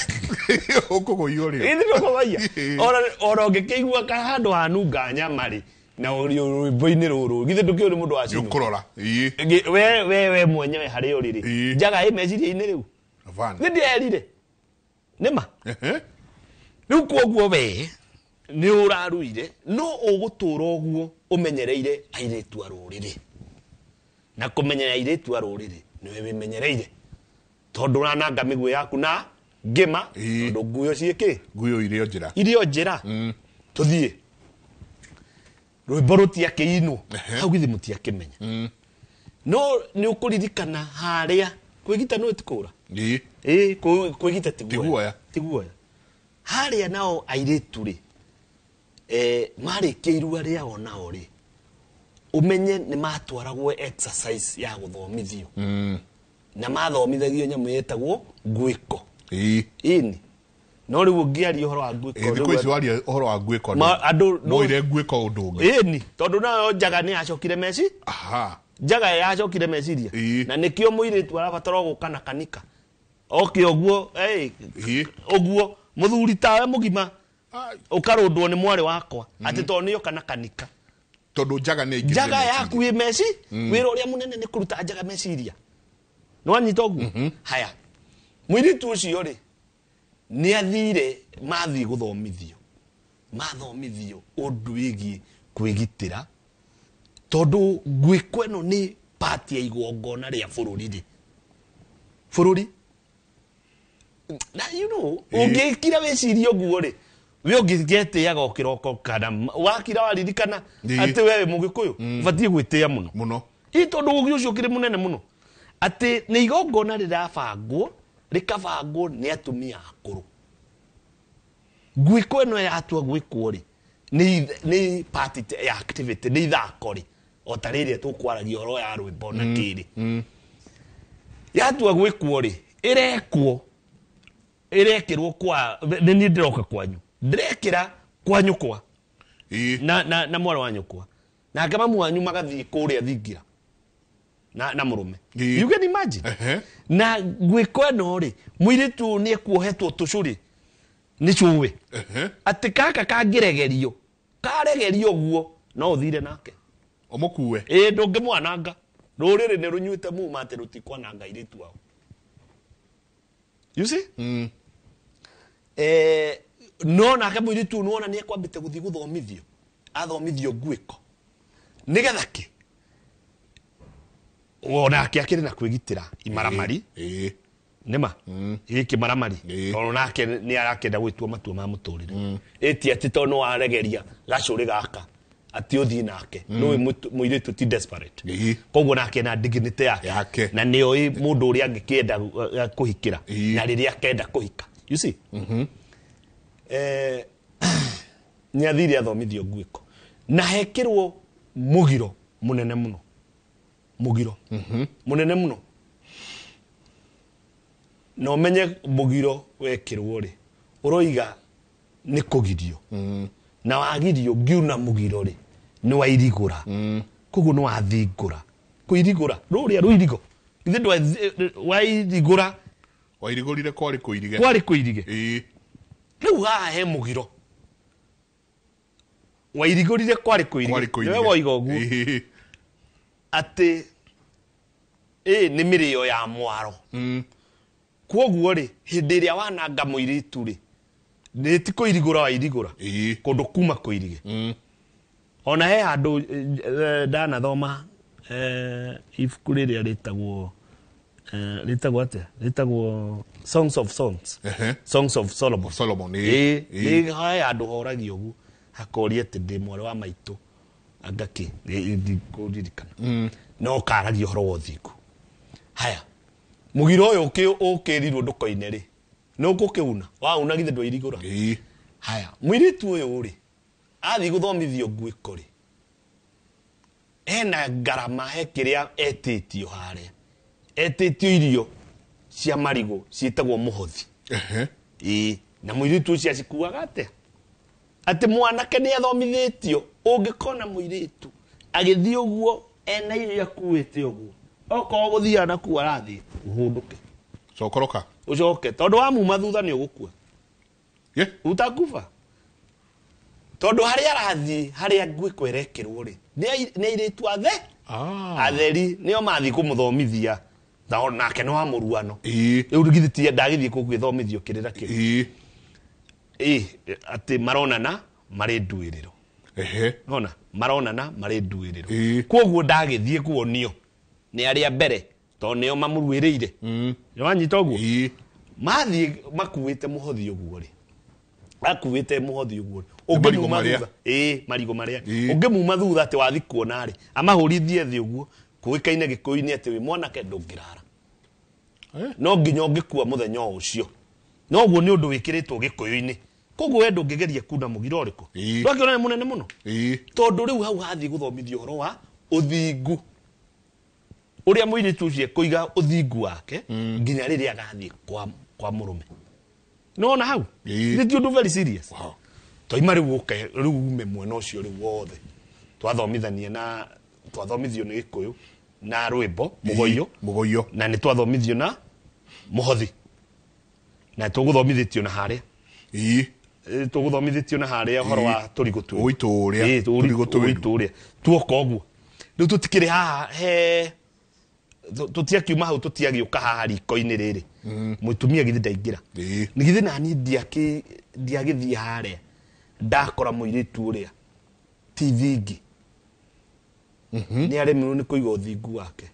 Ũkũgoiywo rĩ? Ĩĩ, nĩ ũkũgoia. Ĩĩ. Ona ũngĩkĩigua ka handũ hanunga nyama rĩ na ũrĩ rwĩmbo-inĩ rũrũ githĩ ndũkĩũĩ nĩ mũndũ wa Nĩ cinũ. ũkũrora. Ĩĩ. We mwenyewe harĩa ũrĩ rĩ Ĩĩ. njaga ĩ meciria-inĩ rĩu. Abana. Nĩ ndĩrerire nĩma. Ehe. Rĩu kwoguo we nĩ ũraruire no ũgũtũra ũguo ũmenyereire airĩtu a rũrĩrĩ. Na kũmenyerera airĩtu a rũrĩrĩ nĩwe wĩmenyereire tondũ ũrananga mĩguĩ yaku na ngĩma. Ĩĩ. Tondũ nguyo ciĩkĩ Nguyo irio njĩra. Irio njĩra. Tũthiĩ rwĩmbo rũtiakĩinwo. Ehe. Hau githĩ mũtiakĩmenya no nĩ ũkũririkana harĩa kwĩgita no ĩtikũra. Ĩĩ. Ĩĩ, kwĩgita ti Ti guoya. Ti guoya. Harĩa nao airĩtu rĩ marĩkia irua rĩao nao rĩ ũmenye nĩ matwaragwo exercise ya gũthomithio. Na mathomithagio nyamũ yetagwo ngwĩko. Ĩĩ. Ĩni no rĩu ũngĩaria ũhoro wa ngwĩko Ĩĩ, thikũ rĩu ici waria ũhoro wa ngwĩko andũ moire ngwĩko ũndũ ũngĩ. Ĩni tondũ nayo njaga nĩ yacokire meci. Aha. Njaga yacokire meciria. Ĩĩ. Na nĩkĩo mũirĩtu arabatara gũka na kanika oke ũguo ĩ, Ĩĩ. ũguo mũthuri tawe mũgima Ai, ũkarũndwo nĩ mwarĩ wakwa atĩ tondũ nĩoka na kanika. Tondũ njaga nĩ aingĩrire Njaga meciria. yaku ĩ meci wĩra ũrĩa mũnene nĩ kũruta njaga meciria nĩwanyita ũguo. Haya mũirĩtu ũcio rĩ nĩ athire mathiĩ gũthomithio mathomithio ũndũ wĩgiĩ kwĩgitĩra tondũ ngwĩko ĩno nĩ part ya igongona rĩa bũrũri rĩ bũrũri na you know Ĩĩ. ũngĩkira wĩcirie ũguo rĩ we ũngĩgetĩaga o kĩroko kana wakira waririkana Ĩĩ. atĩ we wĩ mũgĩkũyũ ũbatiĩ gwĩtĩa mũno. Mũno. Ĩ tondũ ũgĩ ũcio ũkĩrĩ mũnene mũno atĩ nĩ igongona rĩrabangwo rĩkabangwo nĩ atumia akũrũ. Ngwĩko ĩno yatua gwĩkwo rĩ nĩ part ya activity nĩ ithako rĩ o ta rĩrĩa tũkwaragia ũhoro ya rwĩmbo na kĩrĩ yatua gwĩkwo rĩ ĩrekwo ĩrekĩrwo kwa nĩ niĩ ndĩroka kwanyu ndĩrekĩra kwa nyũkwa. Ĩĩ. Na mwarĩ wa nyũkwa nake mamu wanyu magathiĩ kũrĩa thingira na mũrũme. Ĩĩ. You can imagine. Ehe. Na ngwĩko ĩno rĩ mũirĩtu ũyũ nĩ ekuohetwo tũcũrĩ nĩ cũwe. Ehe. Atĩ gaka kangĩregerio karegerio ũguo no ũthire nake. Ũmũkue. Ĩĩ ndũngĩmwananga rũrĩrĩ nĩ rũnyuĩte muma atĩ rũtikwananga airĩtu ao. You see? No nake mũirĩtu ũyũ nĩwona nĩ ekwambĩte gũthiĩ gũthomithio athomithio ngwĩko nĩgetha kĩ onake akĩrĩ na kwĩgitĩra imaramari. Ĩĩ. Nĩma ĩ kĩmaramari. Ĩĩ. Tondũ nake nĩ arakĩenda gwĩtua matua ma mũtũrĩre ĩti atĩ tondũ nĩ waregeria gacũrĩ gaka atĩ ũthiĩ nake nĩũĩ mũirĩtu ti desperate. Ĩĩ. Koguo nake na dignity yake. Yake. Na nĩoĩ mũndũ ũrĩa angĩkĩenda kũhikĩra. Ĩĩ. Na rĩrĩa akenda kũhika you see. Nĩ athire athomithio ngwĩko na hekĩrwo mũgiro mũnene mũno mũgiro mũnene mũno na ũmenye mũgiro wekĩrwo rĩ ũroiga nĩ kũgirio na wagirio ngiuna mũgiro rĩ nĩ wairigũra koguo nĩ wathingũra kũirigũra rũrĩa rũirigo githĩ wairigũra Wairigũrire kwarĩ kũirige. Kwarĩ kũirige. Ĩĩ. Rĩu haha he mũgiro wairigũrire kwarĩ Kwarĩ kũirige kũirige. nĩwe woiga ũguo. Ĩĩ. Atĩ ĩ nĩ mĩrĩo ya mwaro. Kwoguo rĩ, hĩndĩ ĩrĩa wananga mũirĩtu rĩ, nĩ ti kũirigũra wairigũra. Ĩĩ. Kũndũ kuma kũirige. Ona he handũ ndanathoma ibuku rĩrĩa rĩtagwo rĩtagwo atĩa? Rĩtagwo Songs of Songs. Ehe. Songs of Solomon. Solomon, ĩĩ. Ĩĩ, Ĩĩ. nĩ he handũ horagia ũguo hakoria atĩ ndĩ mwarĩ wa maitũ angakĩ ndikũririkana no karagia ũhoro wa ũthingu. Haya, mũgiro ũyũ ũkĩrirwo ndũkoine rĩ, nĩ ũkũkĩuna wauna githĩ ndwairigũra. Ĩĩ. Haya, mũirĩtu ũyũ rĩ, athiĩ gũthomithio nguĩko rĩ, hena ngarama, he kĩrĩa etĩtio harĩa, etĩtio irio cia marigũ ciĩtagwo mũhothi. Ehe. Ĩĩ, na mũirĩtu ũcio acikuaga atĩa? Atĩ mwanake nĩ athomithĩtio, ũngĩkona mũirĩtu agĩthiĩ ũguo ena irio akuĩte ũguo, okorwo gũthiaga na kuu arathiĩ, ũhũndũke. Cokoroka. Ũcoke, tondũ wamuma thutha nĩ ũgũkua. Ye. Utakufa. Tondũ harĩa arathiĩ, harĩa nguĩko ĩrekĩrwo rĩ, nĩ airĩtu athe. Atheri nĩo mathiĩ kũmũthomithia. Na nake nĩ wa mũruano. Ĩĩ. Rĩu githĩ ti ndagĩthiĩ kũu gwĩthomithio kĩrĩra kĩu. Ĩĩ. Ĩĩ, atĩ maronana marĩ nduĩrĩro. Ehe. Nona, maronana marĩ nduĩrĩro. Ĩĩ. Kwoguo ndagĩthiĩ kuonio nĩ arĩa mbere tondũ nĩo mamũruĩrĩire. Nĩwanyita ũguo? Ĩĩ. Mathiĩ makuĩte mũhothi ũguo rĩ, akuĩte mũhothi ũguo rĩ, Marigũ ũngĩmuma marĩa. thutha, ĩĩ, marigũ marĩa. Ĩĩ. Ũngĩmuma thutha atĩ wathiĩ kuona rĩ, amahũrithie thĩ ũguo, kũĩkaine Gĩkũyũ-inĩ atĩ wĩ mwanake ndũngĩrara. No nginya ũngĩkua mũthenya o ũcio. No ũguo nĩ ũndũ wĩkĩrĩtwo Gĩkũyũ-inĩ. Koguo we ndũngĩgeria kuna mũgiro ũrĩkũ. Ĩĩ. Ndwakĩona nĩ mũnene mũno. Ĩĩ. Tondũ rĩu hau hathiĩ gũthomithio ũhoro wa ũthingu. Ũrĩa mũirĩtu ũcio ekũiga ũthingu wake nginya rĩrĩa agathiĩ kwa mũrũme. Nĩwona hau? Ĩĩ. Nĩ ti ũndũ very serious. Wow. Twaima rĩu ũke rĩu ume mwena ũcio rĩu wothe. Twathomithania na twathomithio nĩ Gĩkũyũ na rwĩmbo mũgoiyo. Mũgoiyo. Na nĩ twathomithio na mũhothi. Na tũgũthomithĩtio na harĩa. Ĩĩ. Tũgũthomithĩtio na harĩa ũhoro wa tũrigũ twĩru. Ũitũrĩa. Ĩĩ, Tũrigũ twĩru. ũitũrĩa. Tuoka ũguo. Rĩu tũtikĩrĩ haha he tũtiakiuma hau, tũtiagĩũka haha riko-inĩ rĩrĩ. Mũtumia githĩ ndaingĩra. Ĩĩ. Nĩ githĩ nani ndiagĩthiĩ harĩa ndakora mũirĩtu ũrĩa ti thingi. Nĩ aremirwo nĩ kũiga ũthingu wake.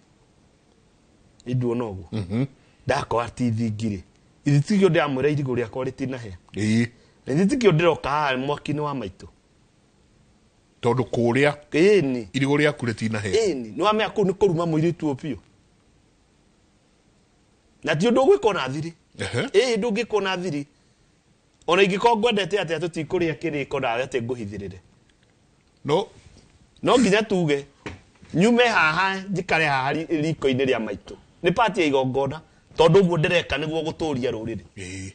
Nĩ nduona ũguo. Ndakora ti thingi rĩ, ithe tikĩo ndĩramwĩra irigũ rĩakwa rĩtinahĩa. Ĩĩ. Na ithe tikĩo ndĩroka haha mwaki-inĩ wa maitũ. Tondũ kũrĩa Ĩni. irigũ rĩaku rĩtinahĩa. Ĩni. Nĩ wamenya kũu nĩ kũruma mũirĩtu ũyũ biũ. Na ti ũndũ ũgwĩka ona thiri. Ehe. Ĩĩ, ndũngĩka ona thiri. Ona ingĩkorwo ngwendete atĩa tũtikũrĩa kĩrĩko nawe atĩ ngũhithĩrĩre. No. No nginya tuge nyume haha njikare haha riko-inĩ rĩa maitũ. Nĩ pati ya igongona tondũ ũguo ndĩreka nĩguo gũtũria rũrĩrĩ. Ĩĩ.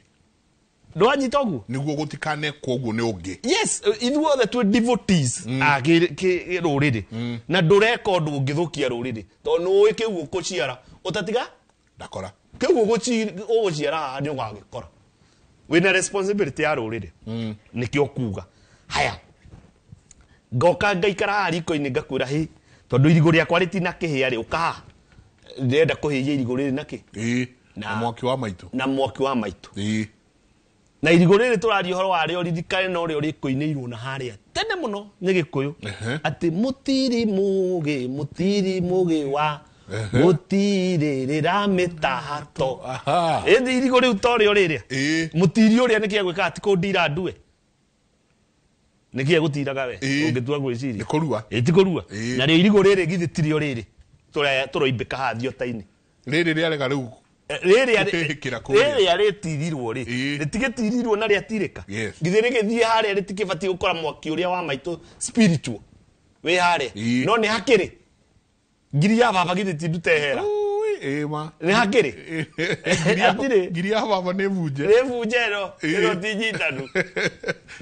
Ndwanyita ũguo? Nĩguo gũtikanekwo ũguo nĩ ũngĩ. Yes, ithuothe twĩ devotees a rũrĩrĩ. Na ndũreka ũndũ ũngĩthũkia rũrĩrĩ tondũ nĩũĩ kĩu ũkũciara ũtatiga Ndakora. Kĩu ũgũciara haha nĩ ũgagĩkora. Wĩna responsibility ya rũrĩrĩ. Nĩkĩo kuga. Haya. Ngoka ngaikara haha riko-inĩ ngakwĩra hĩ, tondũ irigũ rĩakwa rĩtinakĩhĩa rĩ, ũka haha. Ndĩrenda kũhĩhia irigũ rĩrĩ nakĩ? Ĩĩ. Na mwaki wa maitũ. Na mwaki wa maitũ. Ĩĩ. Na irigũ rĩrĩ tũraria ũhoro warĩo ririkane no rĩo rĩkũinĩirwo na harĩa tene mũno nĩ Gĩkũyũ. Ehe. Atĩ mũtiri mũgĩ, mũtiri mũgĩ wa Ehe. mũtiri rĩramĩtahato. Aha. Ĩndĩ irigũ rĩu to rĩo rĩrĩa. Ĩĩ. Mũtiri ũrĩa nĩkĩ egwĩkaga ti kũndira ndue. Nĩkĩ egũtiraga we? Ĩĩ. Ũngĩtua gwĩciria. Nĩ kũrua. Ĩĩ, ti kũrua. Ĩĩ. Narĩo irigũ rĩrĩ githĩ tirĩo rĩrĩ. Tũroimbĩka haha thiota-inĩ. Rĩrĩ rĩarega rĩu Rĩrĩa Kũhĩkĩra kũrĩa. rĩrĩa rĩtirirwo rĩ, Ĩĩ. rĩtigĩtirirwo na rĩatirĩka. Yes. Githĩ rĩgĩthiĩ harĩa rĩtikĩbatiĩ gũkora mwaki ũrĩa wa maitũ spiritual wĩ harĩa. Ĩĩ. No nĩ hakĩrĩ. Ngiri ya baba githĩ ti ndute hera. Ui, ĩĩ ma. Nĩ hakĩrĩ. Hatirĩ. Ngiri ya baba nĩ bunje. Nĩ bunje ĩno. Ĩĩ. Ĩno ti nyitanu.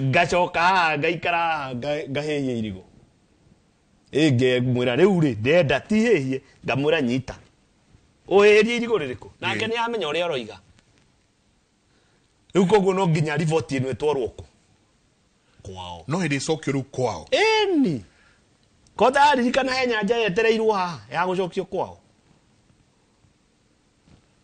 Ngacoka haha ngaikara haha ngahĩhia irigũ. Ĩ ngemwĩra rĩu rĩ, ndĩrenda ti hĩhie, ngamwĩra nyita. Ũhĩhĩrie irigũ rĩrĩkũ? Nake Ĩĩ. nĩ amenya ũrĩa ũroiga. Rĩu koguo no nginya riboti ĩno ĩtwarwo kũ? Kwao. No hĩndĩ ĩcokio rĩu kwao. Ĩni. Ko ndaririkana he nyanja yetereirwo haha ya gũcokio kwao.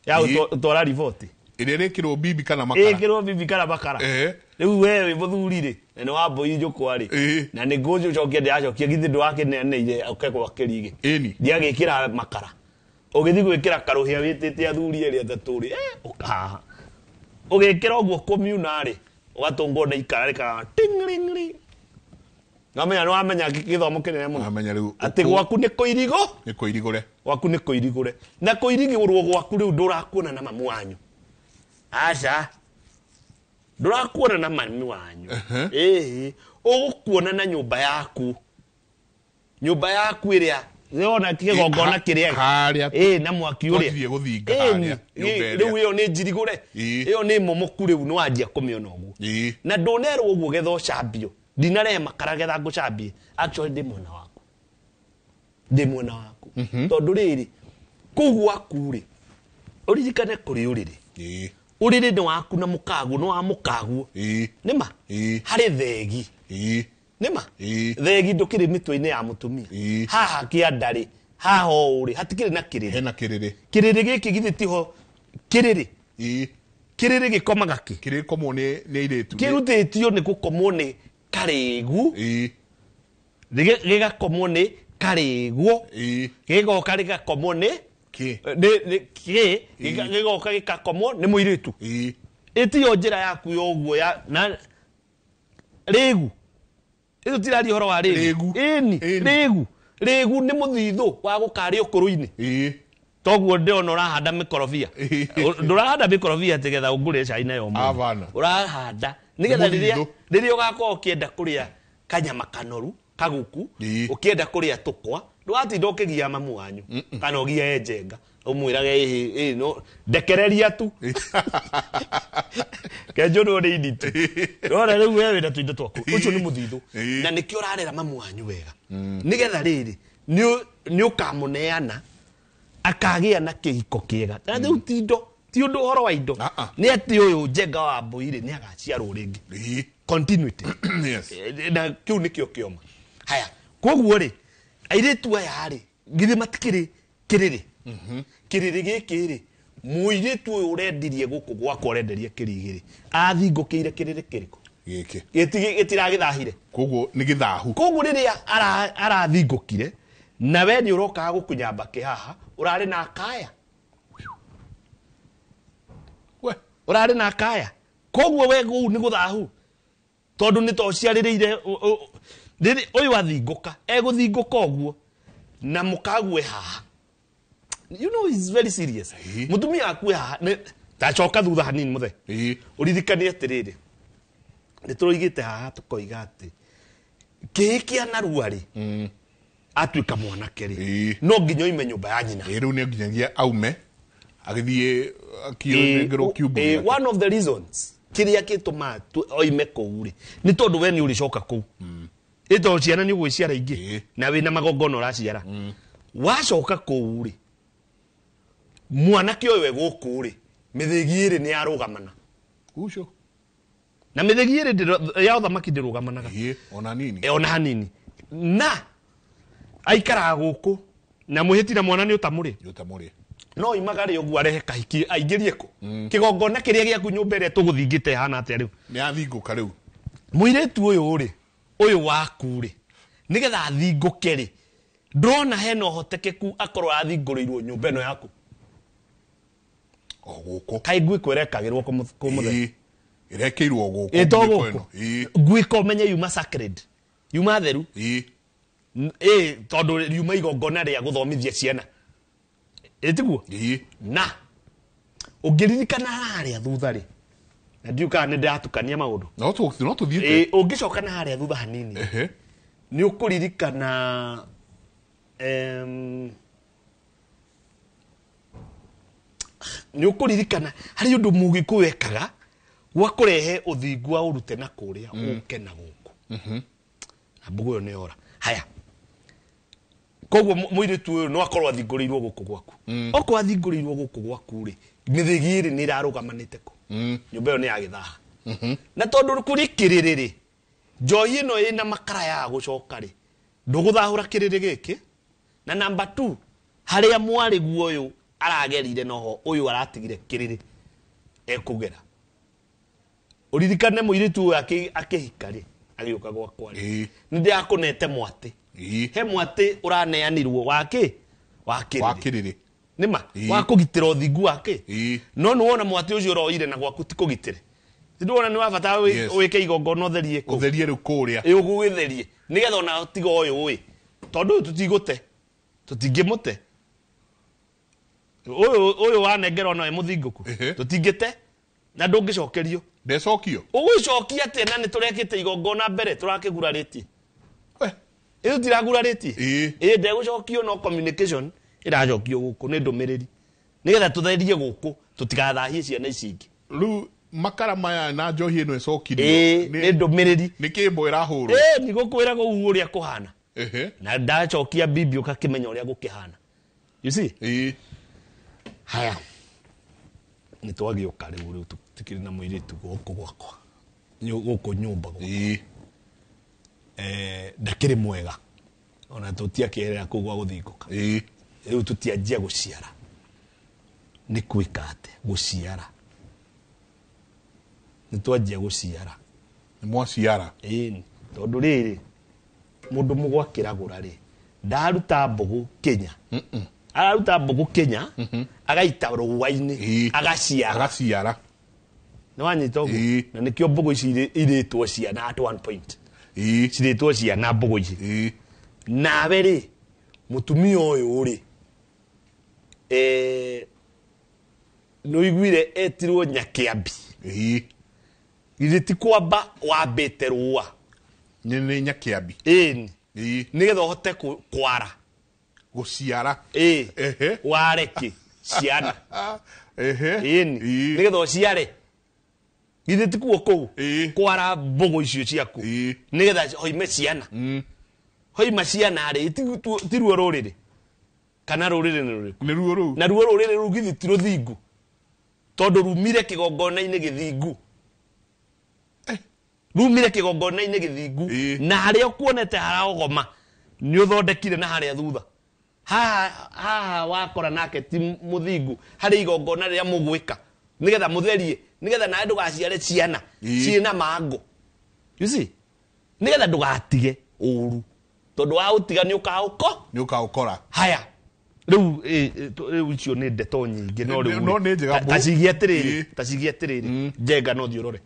Ya Ĩĩ. gũtwara riboti. Ĩrĩa ĩrĩkĩrwo bibi kana makara. Ĩkĩrwo bibi kana makara. Eh. Rĩu we wĩ mũthuri rĩ, na nĩ wa mbũi njũkwa rĩ, Ĩĩ. na nĩ ngũcokia ndĩracokia, githĩ ndwakĩneanĩire ũke gwa kĩrigĩ? Ĩni. Ndiagĩkĩra makara, ũgĩthiĩ gwĩkĩra karũhĩa wĩtĩte athuri erĩ atatũ rĩ, ũkahaha ũgĩkĩra ũguo kũmiuna rĩ, ũgatũngwo nĩ ikara rĩkaga ting'ring'ri. Wamenya nĩ wamenya gĩthomo kĩnene mũno. Wamenya rĩu atĩ gwaku nĩ kũirigo, nĩ kũirigũre. Gwaku nĩ kũirigũre, na kũirigũrwo gwaku rĩu ndũrakuona na mamu wanyu, aca, ndũrakuona na mami wanyu. Ĩĩ, ũgũkuona na nyũmba yaku, nyũmba yaku ĩrĩa wona kĩgongona kĩrĩa harĩa ĩĩ, na mwaki ũrĩa twathiĩ gũthinga Ĩĩ, harĩa, nyũmba ĩĩ, ĩrĩa. Rĩu ĩyo nĩ njirigũre. Ĩyo nĩ momoku, rĩu nĩ wanjia kũmĩona ũguo. Na ndũnerwo ũguo getha ũcambio, ndinarehe makara getha ngũcambie. Actually ndĩ mwena waku, ndĩ mwena waku, tondũ rĩrĩ kũu gwaku rĩ, ũririkane kũrĩ ũrĩrĩ. Ũrĩrĩ nĩ waku na mũkaguo nĩ wa mũkaguo. Nĩma. Harĩ thegi. Nĩma. Thegi ndũkĩrĩ mĩtwe-inĩ ya mũtumia. Haha kĩanda rĩ, haha ũũ rĩ, hatikĩrĩ na kĩrĩrĩ. Hena kĩrĩrĩ. Kĩrĩrĩ gĩkĩ githĩ tiho kĩrĩrĩ? Kĩrĩrĩ gĩkomaga kĩ? Kĩrĩkomwo nĩ airĩtu. Kĩrutĩtio nĩ gũkomwo nĩ karĩgu. Gĩgakomwo nĩ karĩguo. Gĩgoka gĩgakomwo nĩ Kĩ? Kĩ gĩgoka gĩgakomwo nĩ mũirĩtu. Ĩtiyo njĩra yaku ya ũguo ya na rĩgu ĩyo, tiraria ũhoro wa rĩgu. Rĩgu. Ĩni. Ĩni. Rĩgu, rĩgu nĩ mũthithũ wa gũkarĩa ũkũrũ-inĩ. Toguo ndĩrona ũrahanda mĩkorobia. Ndũrahanda mĩkorobia atĩ getha ũngũrĩre cai nayo ũmũthĩ. Abana. Ũrahanda nĩgetha rĩrĩa Mũthithũ. rĩrĩa ũgakorwo ũkĩenda kũrĩa kanyama kanoru kaguku, ũkĩenda kũrĩa tũkwa, ndũgatinda ũkĩgia mamu wanyu kana ũgiae njenga ũmwĩrage ĩhĩ ĩ no ndekereria tu kenjũrwo nĩ ini tu. Ndona rĩu we wĩna tũindo twaku, ũcio nĩ mũthithũ. Na nĩkĩo ũrarera mamu wanyu wega, nĩgetha rĩrĩ nĩ ũkamũneana akagĩa na kĩhiko kĩega. Na rĩu ti indo, ti ũndũ ũhoro wa indo. Ah, ah. Nĩ atĩ ũyũ njenga wa mbũi rĩ, nĩ agaciarwo rĩngĩ. Continuity. Na kĩu nĩkĩo kĩoma. Haya, koguo rĩ, airĩtu aya rĩ, githĩ matikĩrĩ kĩrĩrĩ? Kĩrĩrĩ gĩkĩ rĩ, mũirĩtu ũyũ ũrendirie gũkũ gwakwa, ũrenderia kĩrigĩrĩ, athingũkĩire kĩrĩrĩ kĩrĩkũ? Gĩkĩ. Gĩtiragĩthahire. Koguo nĩ gĩthahu. Koguo rĩrĩa arathingũkire na we nĩ ũrokaga gũkunyamba kĩhaha, ũrarĩ na akaya. We. Ũrarĩ na akaya, koguo we kũu nĩ gũthahu, tondũ nĩ tociarĩrĩire rĩrĩ ũyũ athingũka, egũthingũka ũguo na mũkague haha. You know it's very serious. Mũtumia akue haha tacoka thutha hanini mũthe. Ũririkane atĩrĩrĩ, nĩ tũroigĩte haha tũkoiga atĩ kĩĩ kĩa narua rĩ, atuĩka mwanake rĩ, no nginya oime nyũmba ya nyina. Rĩu nĩ nginyagia aume agĩthiĩ akĩnengerwo kiumbu gĩake. One of the reasons kĩrĩa gĩtũmaga oime kũu rĩ, nĩ tondũ we nĩ ũrĩcoka kũu, ĩ tondũ ciana nĩ ũgwĩciara ingĩ na wĩna magongona ũraciara. Wacoka kũu rĩ, mwanake ũyũ e gũkũ rĩ, mĩthĩgi ĩrĩ nĩ yarũgamana. Ucio. Na mĩthĩgi ĩrĩ ya ũthamaki ndĩrũgamanaga. Ona nini. Ona hanini. Na aikaraga gũkũ na mwĩhĩti na mwana nĩ ũtamũrĩ. Nĩ ũtamũrĩ. No imaga rĩ ũguo arehe kahiki aingĩrie kũ kĩgongona kĩrĩa gĩaku, nyũmba ĩrĩa tũgũthingĩte ĩhana atĩa rĩu? Nĩ athingũka rĩu. Mũirĩtu ũyũ rĩ, ũyũ waku rĩ, nĩgetha athingũke rĩ, ndũrona hena ũhotekeku akorwo athingũrĩirwo nyũmba ĩno yaku? O gũkũ. Kaĩ nguĩko ĩrekagĩrwo kũ mũthenya? Ĩrekĩirwo gũkũ. Ĩ to nguĩko gũkũ. ĩno. Nguĩko ũmenye yuma sacred, yuma theru. Ĩ tondũ riuma igongona rĩa gũthomithia ciana, ĩtiguo? Na ũngĩririkana harĩa thutha rĩ, na ndiũ kana nĩ ndĩratukania maũndũ. No tũthiĩte. Ĩ, ũngĩcoka na harĩa thutha hanini, nĩ ũkũririkana nĩ ũkũririkana harĩ ũndũ mũgĩkũyũ ekaga gwa kũrehe ũthingu wa ũrute na kũrĩa ũke na gũkũ, na mbugu ĩyo nĩ yora. Haya, koguo mũirĩtu ũyũ no akorwo athingũrĩirwo gũkũ gwaku. Okorwo athingũrĩirwo gũkũ gwaku rĩ, mĩthĩgi ĩrĩ nĩ ĩrarũgamanĩte kũ? Nyũmba ĩyo nĩ ya gĩthaha. Na tondũ kũrĩ kĩrĩrĩ rĩ, njohi ĩno ĩna makara ya gũcoka rĩ, ndũgũthahũra kĩrĩrĩ gĩkĩ. Na namba 2, harĩa mwarĩguo ũyũ aragerire noho ũyũ aratigire kĩrĩrĩ. Ekũgera. Ũririkane mũirĩtu ũyũ akĩhika rĩ, agĩũka gwakwa rĩ, nĩ ndĩrakũnete mwatĩ. He mwatĩ ũraneanirwo wa kĩ? Wa wa kĩrĩrĩ. Kĩrĩrĩ. Nĩma wa kũgitĩra ũthingu wake. Ĩĩ. No nĩ wona mwatĩ ũcio ũroire na gwaku ti kũgitĩre. Ndĩrona nĩ wa bata wĩke igongona ũtherie kũu. Ũtherie rĩu kũrĩa. Ĩ, ũgũgĩtherie nĩgetha ona tiga ũyũ ĩ, tondũ ũyũ tũtigũte, tũtingĩmũte ũyũ, ũyũ wanengerwo no mũthingũku. Tũtingĩte na ndũngĩcokerio. Ndecokio. Ũgũcokia atĩa na nĩ tũrekĩte igongona mbere tũrakĩgurarĩtie? Ĩ, tũtiragurarĩtie? Ĩĩ. Ĩ, ndegũcokio, no communication ĩracokio gũkũ nĩ ndũmĩrĩri nĩgetha tũtherie gũkũ tũtigathahie ciana ici ingĩ. Rĩu makara maya na njohi ĩno ĩcokirio. Ĩ, nĩ ndũmĩrĩri. Nĩ kĩmbo ĩrahũrwo. Ĩ, nĩgũkwĩra kũu ũrĩa kũhana. Na ndacokia bibi ũgakĩmenya ũrĩa gũkĩhana, you see. Ĩĩ. Haya, nĩ twagĩũka rĩu, rĩu tũtikĩrĩ na mũirĩtu gũkũ gwakwa, gũkũ nyũmba gwakwa. Ndakĩrĩ mwega ona tũtiakĩerera kũu gwa gũthingũka. Rĩu tũtianjia gũciara, nĩ kwĩka atĩa gũciara, nĩ twanjia gũciara. Nĩ mwaciara. Ĩni, tondũ rĩrĩ mũndũ mũgwakĩragũra rĩ, ndaruta mbũgũ Kenya, araruta mbũgũ Kenya agaita rũa-inĩ. Agaciara. Agaciara. Nĩ wanyita ũguo? Ĩĩ. Na nĩkĩo mbũgũ ici irĩtwo ciana at one point. Cirĩtwo ciana mbũgũ ici. Nawe rĩ, mũtumia ũyũ rĩ, nĩ ũiguire etirwo Nyakĩambi? Githĩ ti kwamba wambĩte rũa? Nĩ Nyakĩambi. Ĩni. Nĩgetha ũhote kwara. Gũciara. Ĩĩ. Ware kĩ ciana. Ĩni. Nĩgetha ũciare, githĩ ti kuo kũu kwara mbũgũ icio ciaku nĩgetha hoime ciana? Hoima ciana rĩ, ti ruo rũrĩrĩ kana rũrĩrĩ nĩ rũrĩkũ? Nĩ ruo rũu. Na ruo rũrĩrĩ rũu githĩ ti rũthingu, tondũ rumire kĩgongona-inĩ gĩthingu, rumire kĩgongona-inĩ gĩthingu. Na harĩa ũkuonete haraogoma nĩ ũthondekire na harĩa thutha haha haha wakora nake ti mũthingu harĩ igongona rĩrĩa mũgwĩka nĩgetha mũtherie, nĩgetha nawe ndũgaciare ciana ciĩna mangũ, you see, nĩgetha ndũgatige ũru, tondũ waũtiga nĩ ũkaũko. Nĩ ũkaũkora. Haya, rĩu rĩu icio nĩ ndeto nyingĩ, no rĩu No nĩ njega tacigie atĩrĩrĩ, tacigie atĩrĩrĩ, Njenga, no thiĩ ũrore.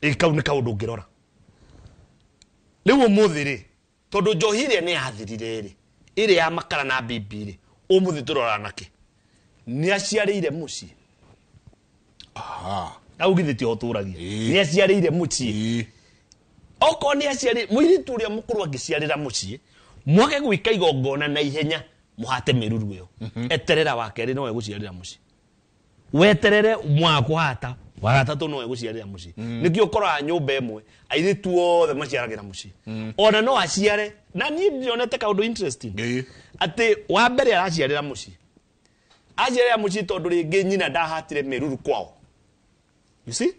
Ĩ, kau nĩ kaũndũ ũngĩrora rĩu ũmũthĩ rĩ, tondũ njohi ĩrĩa nĩ yathirire rĩ, ĩrĩa ya makara na bibi rĩ, ũmũthĩ tũrora nakĩ? Nĩ aciarĩire mũciĩ. Au githĩ ti ũtũragia? Nĩ aciarĩire mũciĩ. Okorwo nĩ aciarĩ mũirĩtu ũrĩa mũkũrũ angĩciarĩra mũciĩ, mwage gwĩka igongona na ihenya mũhate mĩruru ĩyo, eterera wa kerĩ no egũciarĩra mũciĩ, weterere mwaga kũhata wa gatatũ no egũciarĩra mũciĩ. Nĩkĩo ũkoraga nyũmba ĩmwe airĩtu othe maciaragĩra mũciĩ. Ona no aciare, na niĩ ndionete kaũndũ interesting atĩ wa mbere araciarĩra mũciĩ, aciarĩra mũciĩ tondũ rĩngĩ nyina ndahatire mĩruru kwao, you see.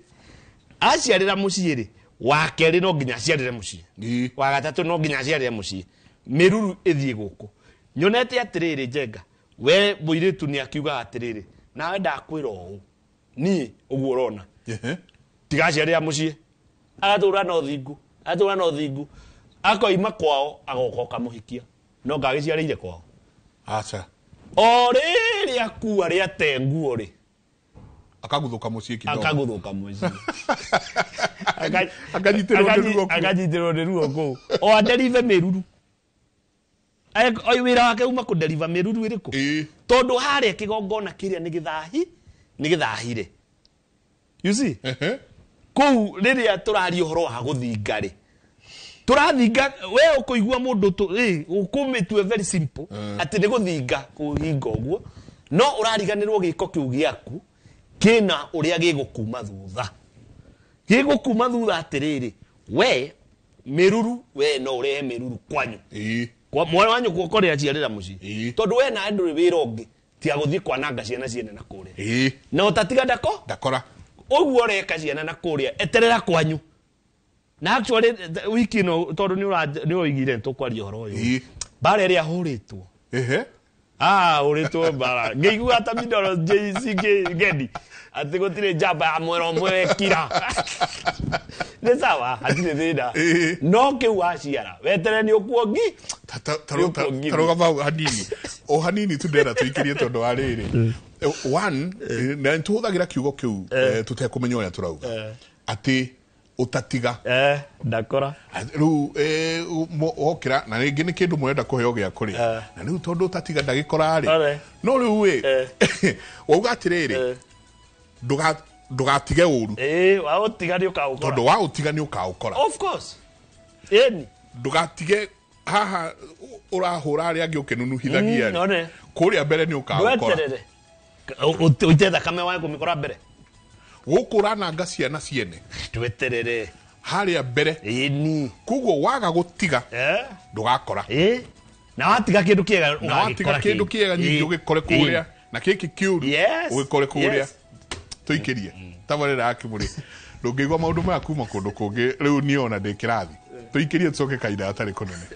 Aciarĩra mũciĩ rĩ, wa kerĩ no nginya aciarĩre mũciĩ, wa gatatũ no nginya aciarĩre mũciĩ, mĩruru ĩthiĩ gũkũ. Nyonete atĩrĩrĩ, Njenga, we mũirĩtu nĩ akiugaga atĩrĩrĩ, nawe ndakwĩra ũũ, niĩ ũguo ũrona tigaciarĩra mũciĩ, agatũra na ũthingu, agatũra na ũthingu, akoima kwao agoka ũkamũhikia, no ngagĩciarĩire kwao. Aca. O rĩrĩ akua rĩate nguo rĩ, Akaguthũka mũciĩ kidogo. Akaguthũka mũciĩ. Akanyitĩrwo nĩ ruo kũu. Akanyitĩrwo nĩ ruo kũu o aderive mĩruru. Oi wĩra wake uma kũderiva mĩruru ĩrĩkũ, tondũ harĩa kĩgongona kĩrĩa nĩ gĩthahi, nĩ gĩthahire, you see. Kũu rĩrĩa tũraria ũhoro wa gũthinga rĩ, tũrathinga we ũkũigua mũndũ ũkũmĩtue very simple atĩ nĩ gũthinga kũhinga ũguo, no ũrariganĩrwo gĩko kĩu gĩaku kĩna ũrĩa gĩgũkuma thutha, gĩgũkuma thutha atĩrĩrĩ, we mĩruru, we no ũrehe mĩruru kwanyu. Kwa mwana wanyu kuokorera aciarĩra mũciĩ, tondũ we nawe ndũrĩ wĩra ũngĩ tiga gũthiĩ kwananga ciana ciene na kũrĩa. Na ũtatiga ndako ndakora ũguo ũreka ciana na kũrĩa, eterera kwanyu. Na actually wiki ĩno, tondũ nĩ ũroigire nĩ tũkwaria ũhoro ũyũ, mbara ĩrĩa hũrĩtwo. Ah, ũrĩtwo mbara ngĩigua ta mindoro JC ngeni atĩ gũtirĩ njamba ya mwera ũmwe wekira. Nĩ sawa, hatirĩ thĩna. Ĩĩ. No kĩu waciara weterere nĩ ũkuongi. Nĩũkuongithia. Tarũgama hau hanini, o hanini tu, ndĩrenda tũikĩrie tondũ wa rĩrĩ. One, na nĩtũhũthagĩra kiugo kĩu tũtekũmenya ũrĩa tũrauga, atĩ ũtatiga. Ndakora. Rĩu wokĩra na rĩngĩ nĩ kĩndũ mũrenda kũheo gĩa kũrĩa, na rĩu tondũ ũtatiga ndagĩkora rĩ. Ore. No rĩu ĩ wauga atĩrĩrĩ, ndũgatige ũru. Waũtiga nĩ ũkaũkora. Tondũ waũtiga nĩ ũkaũkora. Of course, ĩni. Ndũgatige haha ũrahũra arĩa angĩ ũkĩnunuhithagia rĩ, One. kũrĩa mbere nĩ ũkaũkora. Ndweterere ũite thakame wae kũmĩkora mbere. Gũkũ ũrananga ciana ciene. Ndweterere. Harĩa mbere. Ĩni. Koguo waga gũtiga ndũgakora. Na watiga kĩndũ kĩega Na watiga ũgagĩkora. kĩndũ kĩega nyingĩ ũgĩkore kũrĩa, na gĩkĩ kĩũru ũgĩkore kũrĩa. Tũikĩrie tabarĩra ya Kĩmũrĩ, ndũngĩigua maũndũ maya kuma kũndũ kũngĩ. Rĩu niĩ ona ndĩ kĩrathi. Tũikĩrie, tũcoke kahinda gatarĩ kũnene.